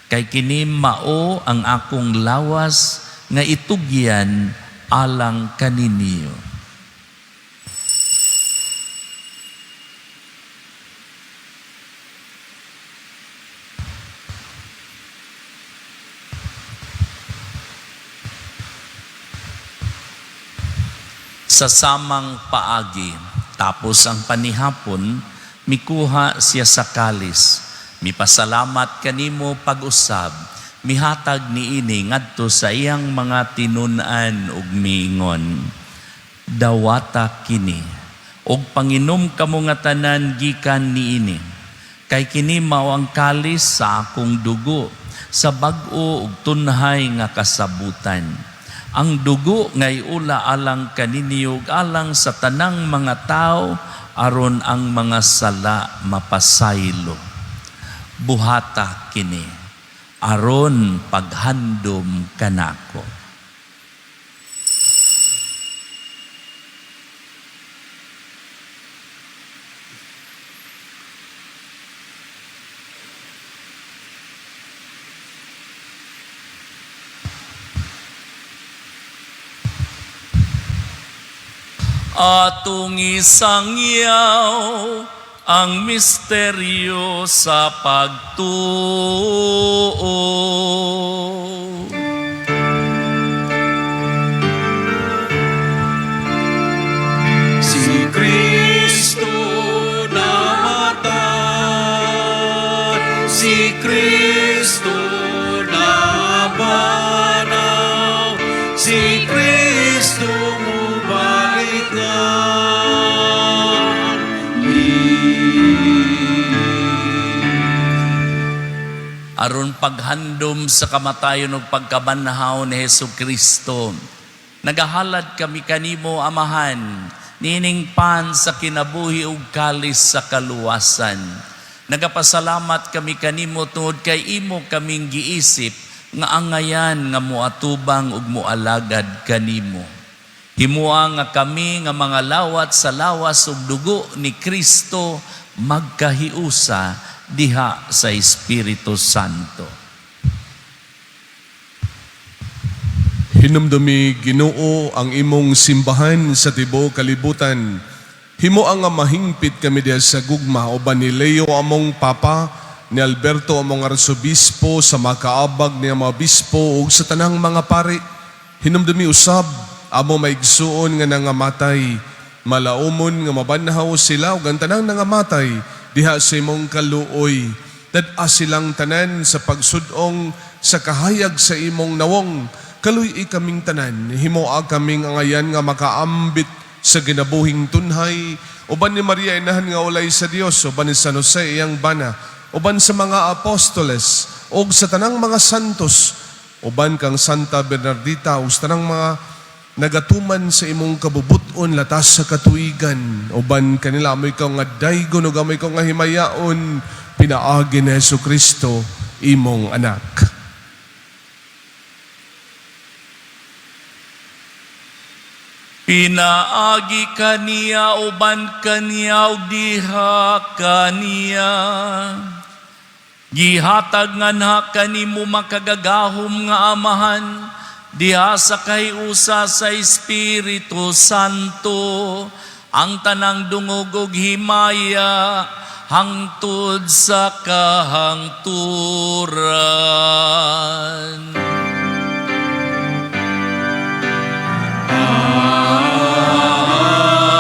kay kini mao ang akong lawas nga itugyan alang kaninyo." Sa samang paagi, tapos ang panihapon, mikuha siya sa kalis. Mipasalamat kanimo pag-usab, mihatag niini ngadto sa iyang mga tinun-an ug miingon: "Dawata kini ug panginom kamo nga tanan gikan niini, kay kini mao ang kalis sa akong dugo sa bag-o ug tunhay nga kasabutan, ang dugo nga iula alang kaninyo ug alang sa tanang mga tawo aron ang mga sala mapasaylo. Buhata kini aron paghandom kanako." Atong isangyaw ang misteryo sa pagtuo. Si Kristo namatay, si Kristo nabanaw, si Kristo mubalik na. Aron paghandom sa kamatayon ug pagkabanhaw ni Hesus Kristo, nagahalad kami kanimo, Amahan, niining pan sa kinabuhi ug kalis sa kaluwasan. Nagapasalamat kami kanimo tungod kay imo kaming giisip nga angayan nga moatubang ug moalagad kanimo. Himoa nga kami nga mga lawat sa lawas ug dugo ni Kristo magkahiusa diha sa Espiritu Santo. Hinumdumi, Ginoo, ang imong simbahan sa tibuok kalibutan. Himoa nga mahingpit kami diha sa gugma uban ni Leo among Papa, ni Alberto among Arsobispo, sa makaabag niya mga bispo ug sa tanang mga pari. Hinumdumi usab amo maigsuon nga nangamatay, malaumon nga mabanhaw sila ug ang tanang nangamatay diha sa imong kaluoy. Dad-a silang tanan sa pagsudong sa kahayag sa imong nawong. Kaluy-i kaming tanan, himoa kaming angayan nga makaambit sa ginabuhing tunhay, uban ni Maria Inahan nga ulay sa Dios, uban ni San Jose iyang bana, uban sa mga apostoles, ug sa tanang mga santos, uban kang Santa Bernardita, ug sa tanang mga nagatuman sa imong kabubuton latas sa katuigan, uban kanila amo ikaw nga daygon ug amo ikaw nga himayaon, pinaagi ni Hesus Kristo imong anak. Pinaagi kaniya, uban kaniya ug diha kaniya. Gihatag nganha kanimo, makagagahom nga Amahan, diha sa kahiusa sa Espiritu Santo, Ang tanang dungog ug himaya hangtod sa kahangturan.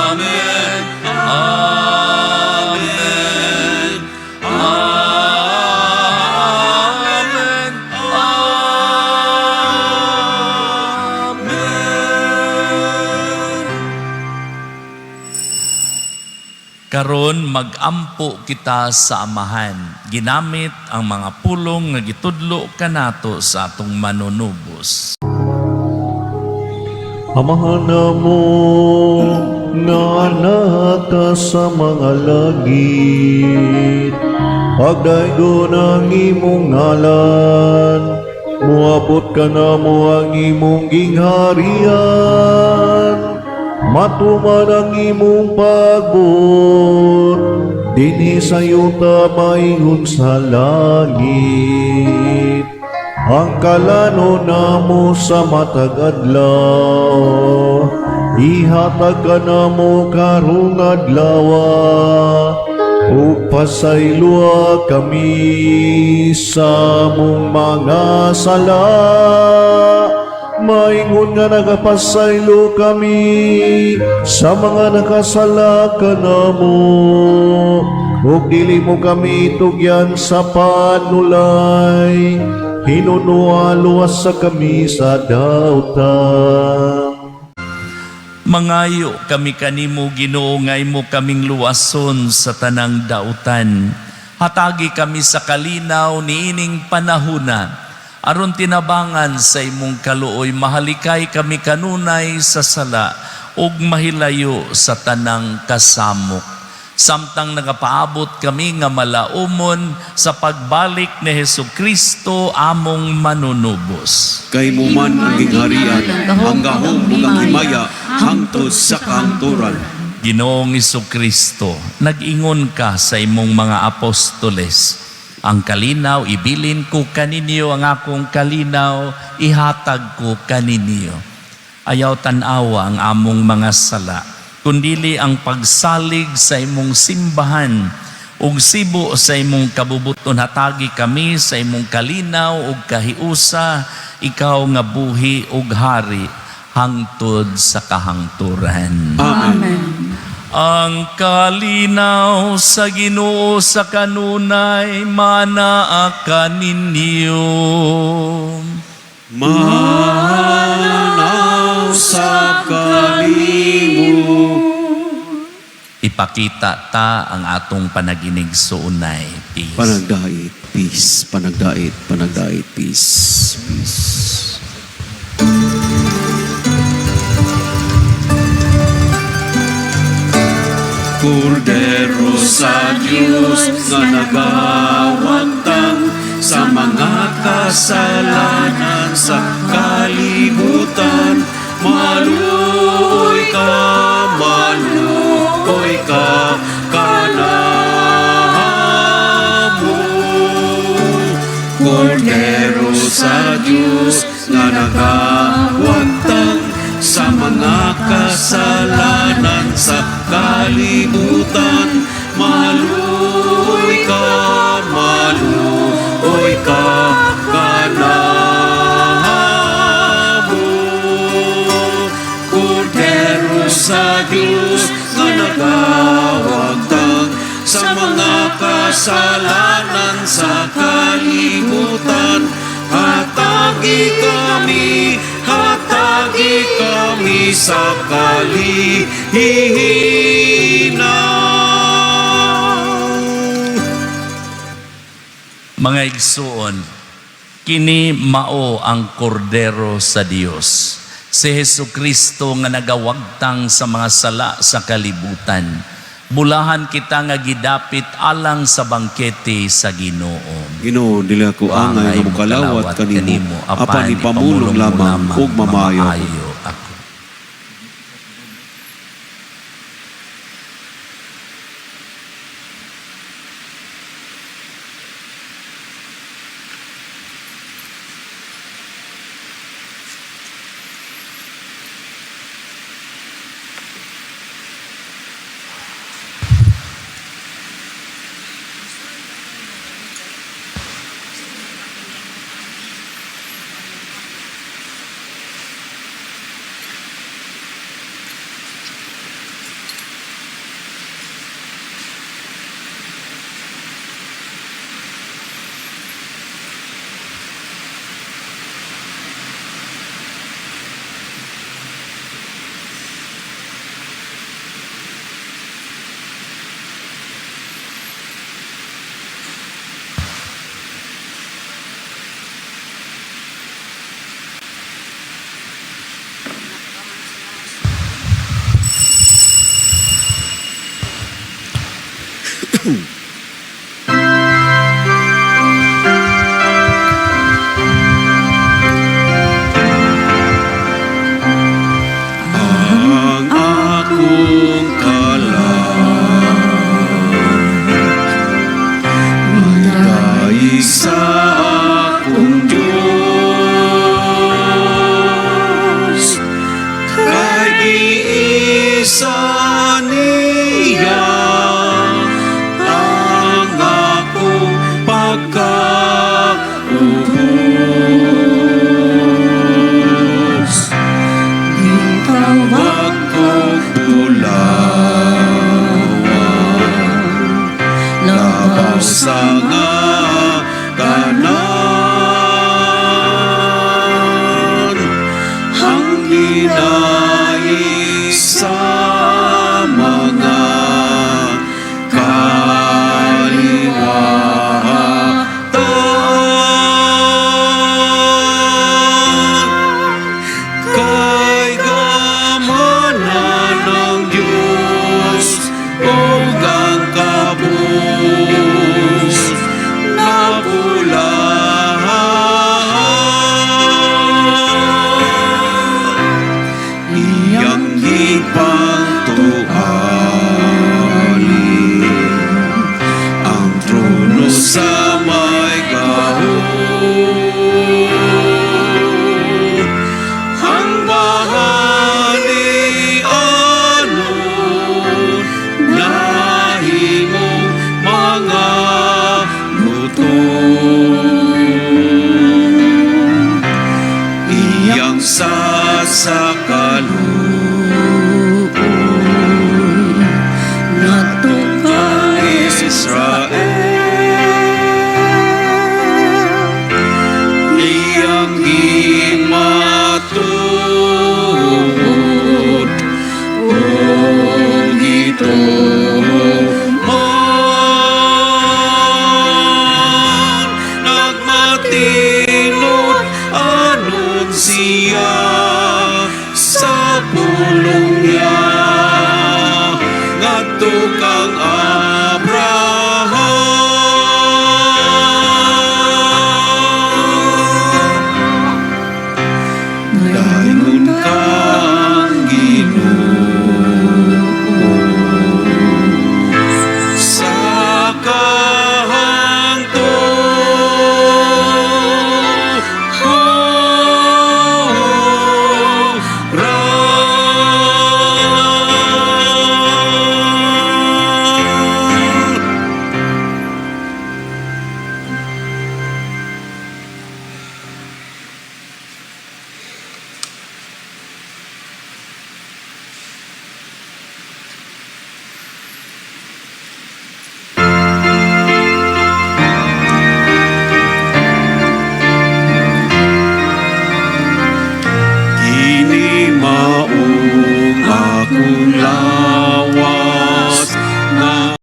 Amen. Amen. Amen. Amen. Karon magampo kita sa Amahan. Ginamit ang mga pulong nga gitudlo kanato sa atong manunubos. Amahan namo nga anak ka sa mga langit. Pagdaygon ang imong ngalan, muabot ka namo ang imong gingharian. Matuman ang imong pagbuot, dinhi sa yuta maingon sa langit. Ang kalano namo sa matag adlaw, ihatag ka namo karong adlaw, ug pasayloa kami sa among mga sala. Maingon nga nagapasaylo kami sa mga nakasala kanamo. Ug dili mo kami tugyan sa panulay, hinunua luwas sa kami sa dautan. Mangayo kami kanimo Ginoo nga imo kaming luwason sa tanang dautan. Hatagi kami sa kalinaw niining panahuna. Aron tinabangan sa imong kaluoy mahalikay kami kanunay sa sala ug mahilayo sa tanang kasamok. Samtang nagapaabot kami nga malaumon sa pagbalik ni Hesus Kristo among manunubos. Kay mo man ang gingharian, ang gahom ug ang himaya hangtod sa kahangturan. Ginoong Kristo, nag-ingon ka sa imong mga apostoles. Ang kalinaw, ibilin ko kaninyo, ang akong kalinaw, ihatag ko kaninyo. Ayaw tan-awa ang among mga sala, kundili ang pagsalig sa imong simbahan, ug sibo sa imong kabubuton hatagi kami sa imong kalinaw ug kahiusa, ikaw nga buhi ug hari hangtod sa kahangturan. Amen. Ang kalinaw sa Ginoo sa kanunay manaa kaninyo. Manaw sa kanimo. Ipakita ta ang atong panaginig suunay. Peace. Panagdait, peace. Panagdait, panagdait, peace. Peace. Kordero sa Diyos nga nagawagtang sa mga kasalanan sa kalibutan. Maluoy ka kanamo. Kordero sa Diyos nga nagawagtang sa mga kasalanan sa kalibutan. Maluoy ka kanamo. Kordero sa Diyos nga nagawagtang sa mga kasalanan sa kalibutan. Hatagi kami sa kalihinaw. Mga igsuon, kini mao ang kordero sa Dios. Si Hesus Kristo nga nagawagtang sa mga sala sa kalibutan. Bulahan kita nga gidapit alang sa bangkete sa Ginoo. Ginoo, dili ako angay nga mokalawat kanimo, apan ipamulong lamang ug mamaayo ako. Mamaayo ako. Ang akong kalag magdaig sa akong Diyos, kay giisa niya ang akong pagkaubos. Gitawag kog bulawan labaw sa nga tanan, ang ginaig sa mga kaliwatan, kay gamhanan ang Diyos ug ang kabus na bulahan, iyang gipangtuali ang trono sa may gahom, ang bahalianon nahimong mga buto, iyang sasakaluoy ngadto kang Israel, iyang gimatuod ug gituman. Nagmatinud-anon siya sa pulong niya ngadto kang Abraham. Dayon kang Ginoo sa kahangturan. Kini maong akong lawas nga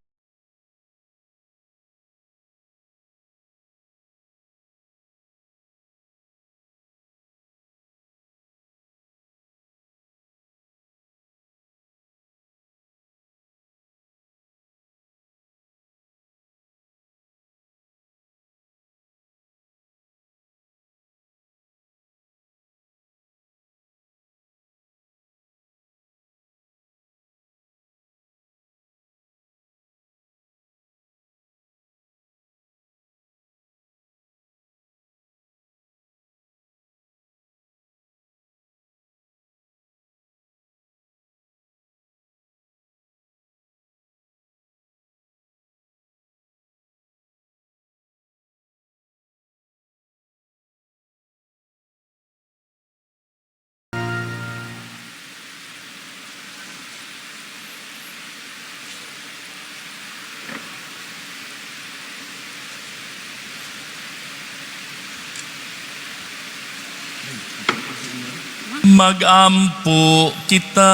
Magampo kita.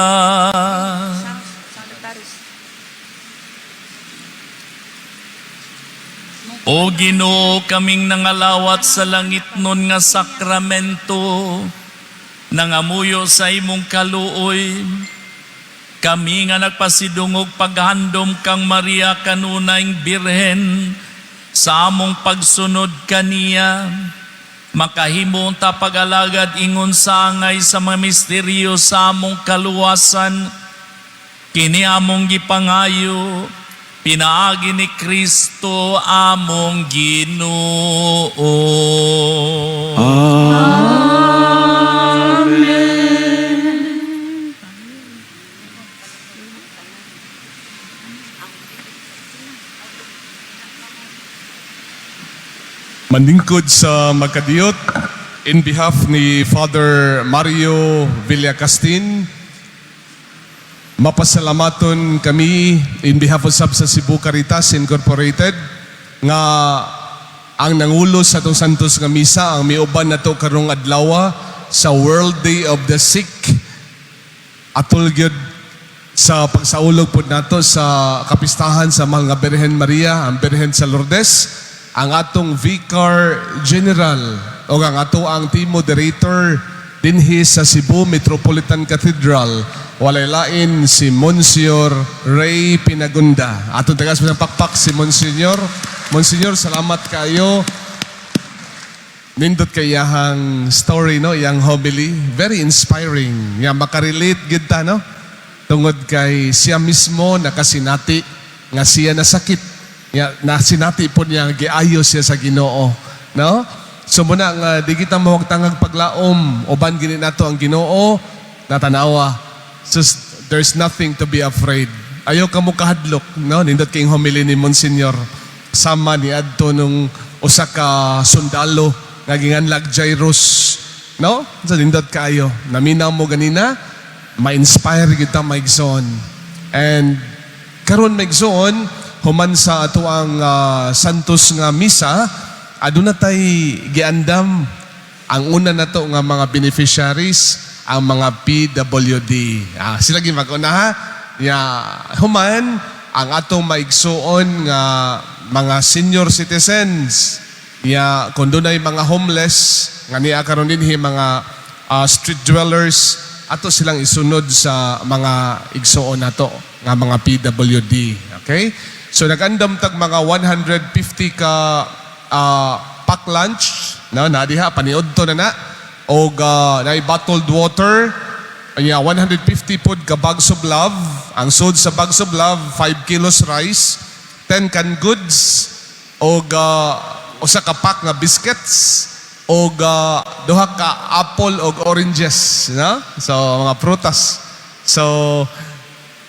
O Ginoo, kaming nangalawat sa langit nun nga sakramento, nangamuyo sa imong kaluoy. Kami nga nagpasidungog paghandom kang Maria kanunayng Birhen sa among pagsunod kaniya, makahimo ta pag-alagad ingon sa angay sa mga misteryo sa among kaluwasan. Kini among gipangayo pinaagi ni Kristo among Ginoo. Amen. Manlingkod sa Magkadiyot, in behalf ni Father Mario Villacastin, mapasalamaton kami in behalf of sab sa Cebu Caritas Incorporated nga ang nangulo sa atong Santos nga Misa ang miuban nato karong adlaw sa World Day of the Sick, atol gyud sa pagsaulog pod nato sa kapistahan sa Mahal nga Birhen Maria, ang Birhen sa Lourdes, ang atong Vicar General o ang ato ang team moderator dinhi sa Cebu Metropolitan Cathedral, walay lain si Monsignor Ray Pinagunda. Atong tagas ng pakpak si Monsignor. Monsignor, salamat kayo. Nindot kay iyahang story, no, iyang homily, very inspiring. Nga makarelate gid ta, no? Tungod kay siya mismo nakasinati nga siya nasakit. Nga nasinati po niya giayo siya sa Ginoo, no? So muna nga di kita mawagtangag paglaom, uban gini nato ang Ginoo, natanawa. So there's nothing to be afraid. Ayaw ka mo kahadlok, no? Nindot kayong homily ni Monsignor. Sama ni adto nung usa ka sundalo nga ginganlag Jairus, no? So nindot kaayo. Naminaw mo ganina, ma-inspire kita, maigsoon. And karon, maigsoon, human sa ato ang Santos nga Misa, aduna tay giandam ang una nato nga mga beneficiaries, ang mga PWD. Sila gyud mag-una ha. Ya, human ang atong maigsuon nga mga senior citizens. Ya, kung dunay mga homeless nga niya karon dinhi, mga street dwellers, ato silang isunod sa mga igsuon nato nga mga PWD. Okay? So nagandam tag mga 150 ka pack lunch, no, na diha paniudto na na og naay bottled water. Anya 150 pod ka bags of love. Ang sud sa bags of love, 5 kilos rice, 10 canned goods og usa ka pack nga biscuits og duha ka apple og oranges, no? So mga prutas. So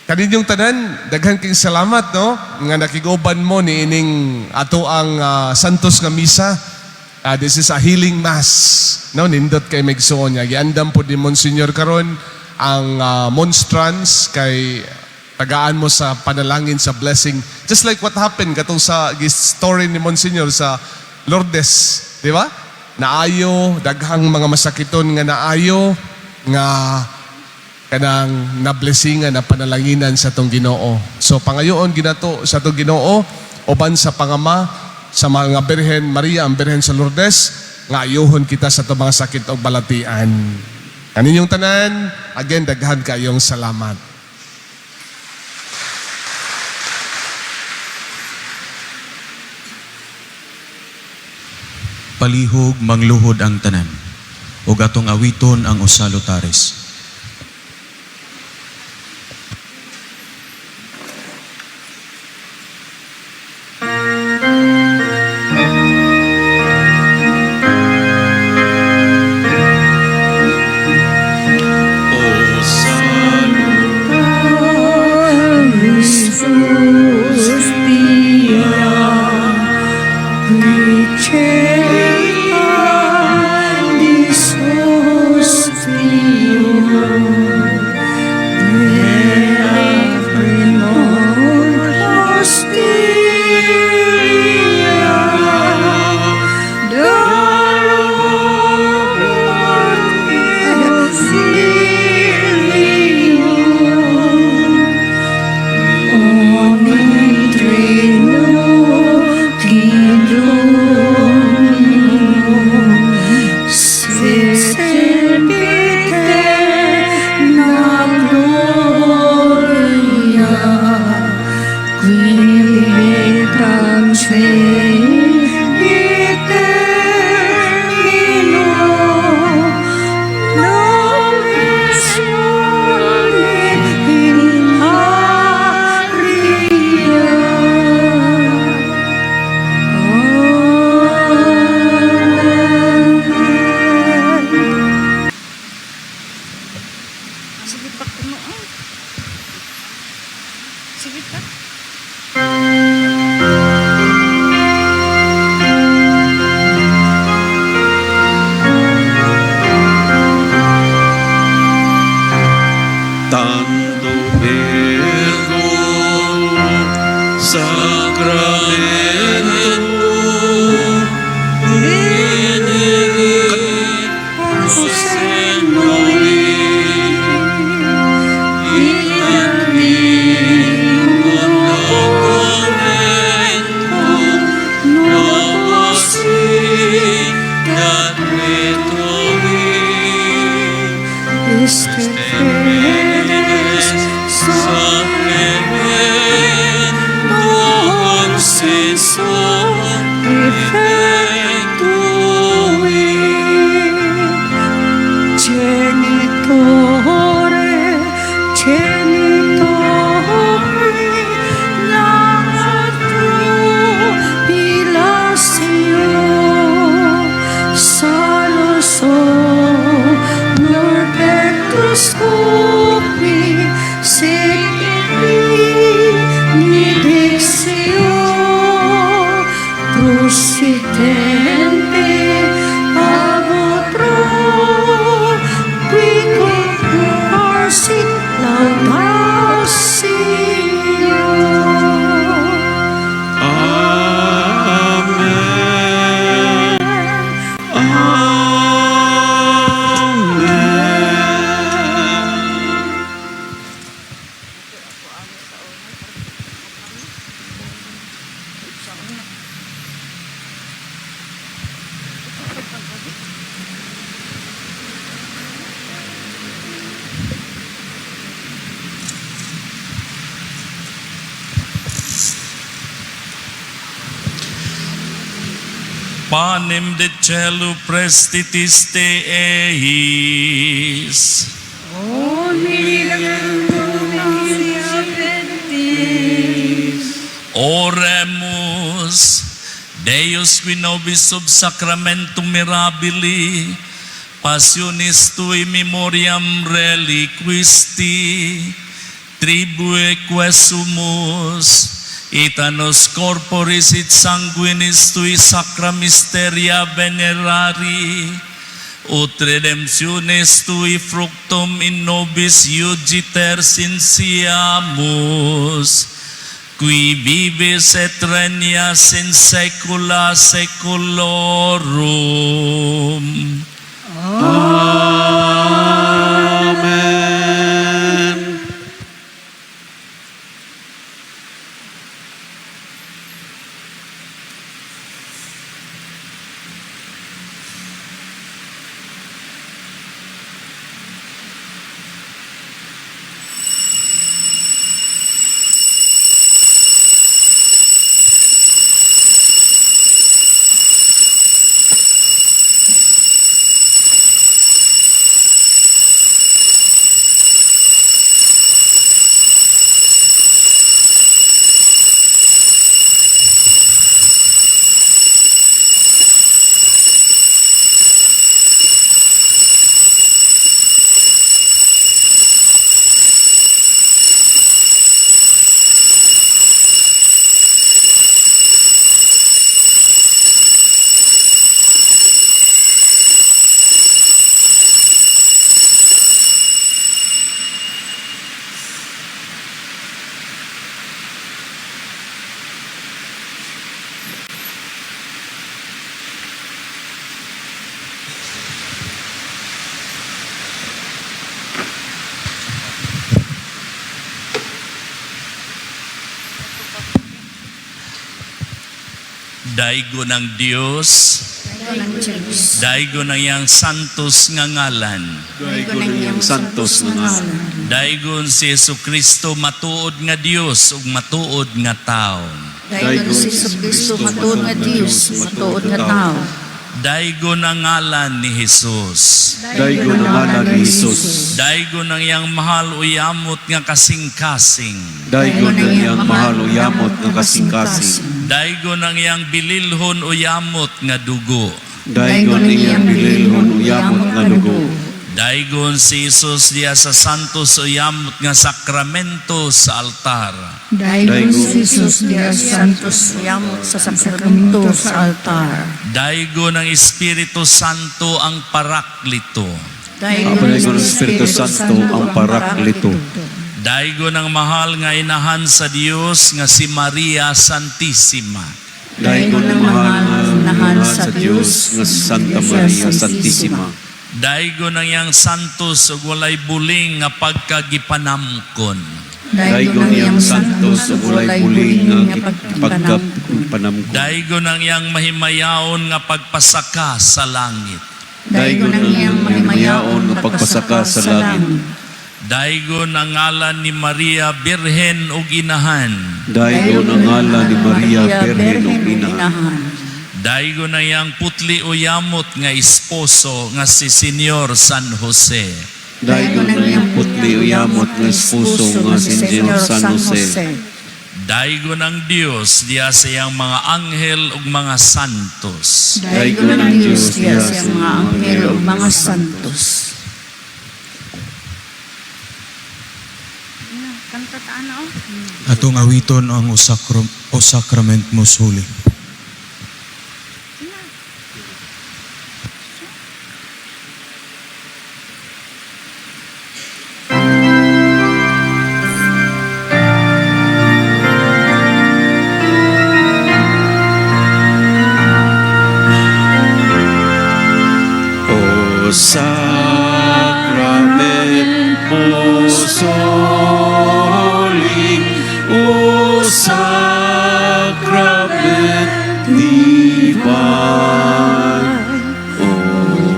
kaninyong tanan, daghan kayong salamat, no, nga nakiguban mo ni ining ato ang Santos nga Misa. This is a healing mass, no? Nindot kay maigsuon niya. Giandam po ni Monsignor karon ang monstrance kay tagaan mo sa panalangin, sa blessing. Just like what happened katong sa story ni Monsignor sa Lourdes, di ba? Naayo, daghang mga masakiton nga naayo nga kanang nablessingan, na panalanginan sa atong Ginoo. So pangayoon ginato sa atong Ginoo uban sa pangama sa mga Birhen Maria, ang Birhen sa Lourdes, nga ayuhon kita sa atong mga sakit o balatian. Kaninyong tanan, again, daghan kayong salamat. Palihog mangluhod ang tanan ug atong awiton ang O Salutaris. O Salutaris hostia, qui certandis hostio. In aeterno nobis in aria. Amen. Sige pa kuno. Ah. Sige pa. Tantum ergo sacramentum Benedictus nobis in documento novos perpetuum Iste fides sacramentum sensu effectui Genitore, genitore, latrupilastio, salus honor pectus cupi, sic benedictio, trucidente ab otro, qui concorsit laudatio. Amen. Amen. Panem de celo prestitiste eis. Omni Oremus. Deus qui nobis sub sacramentum mirabili passionis tui memoriam reliquisti tribue quesumus ita nos corporis et sanguinis tui sacra mysteria venerari ut redemptionis tui fructum in nobis iugiter sinsiamus, qui vives et regnas in saecula saeculorum. Amen. Daigo ng Dios, daigo ng iyang santos nga ngalan. Daigo ng iyang santos nga ngalan. Daigon si Jesu Kristo matuod nga Dios ug matuod nga tao. Daygon si Jesu Kristo, matuod nga Dios, matuod nga tao. Daygon ang ngalan ni Jesus. Daygon ang ngalan ni Jesus. Daygon ang iyang mahal o yamot nga kasing-kasing. Daygon ang iyang mahal o yamot nga kasing-kasing. Daygon ang iyang bililhon o yamot nga dugo. Daygon ang iyang bililhon o yamot nga dugo. Daygon si Jesus diya sa santos o yamot nga sakramento sa altar. Daygon si Jesus diya santos Yamot sa sakramento sa altar. Daygon ang Espiritu Santo ang Paraklito. Daygon ang Espiritu Santo ang Paraklito. Daygon ang mahal nga inahan sa Dios nga si Maria Santissima. Daygon ang mahal nga inahan sa Dios nga Santa Maria Santissima. Daygon ang iyang santos ug walay buling nga pagkagipanamkon. Daygon iyang santos ug walay buling nga pagkapanamkon. Daygon ang iyang mahimayaon nga pagpasaka sa langit. Daygon ang iyang mahimayaon nga pagpasaka sa langit. Daygon ang ngalan ni Maria Birhen ug Inahan. Daygon ang ngalan ni Maria Birhen ug Inahan. Daygon ang iyang putli o yamot nga esposo nga si Senyor San Jose. Daygon ang iyang putli o yamot nga esposo nga si Senyor San Jose. Daygon ang Dios diya sa iyang mga anghel ug mga santos. Daygon ang Dios diya sa mga anghel ug mga santos. Kanta ta ana oh. Atong awiton ang O Sacrament Most Holy. O sacrament most holy, O sacrament divine, O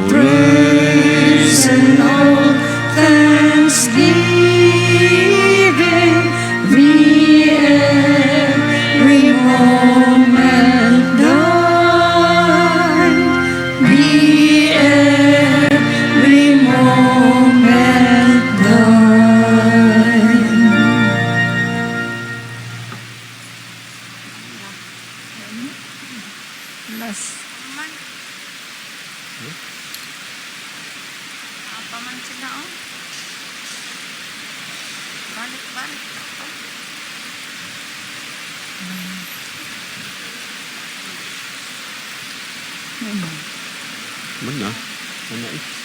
praise And all thanksgiving, be every moment thine, be every moment thine. Last. Man. Apa man sila oh. Balik-balik ako. Man na, ana eh.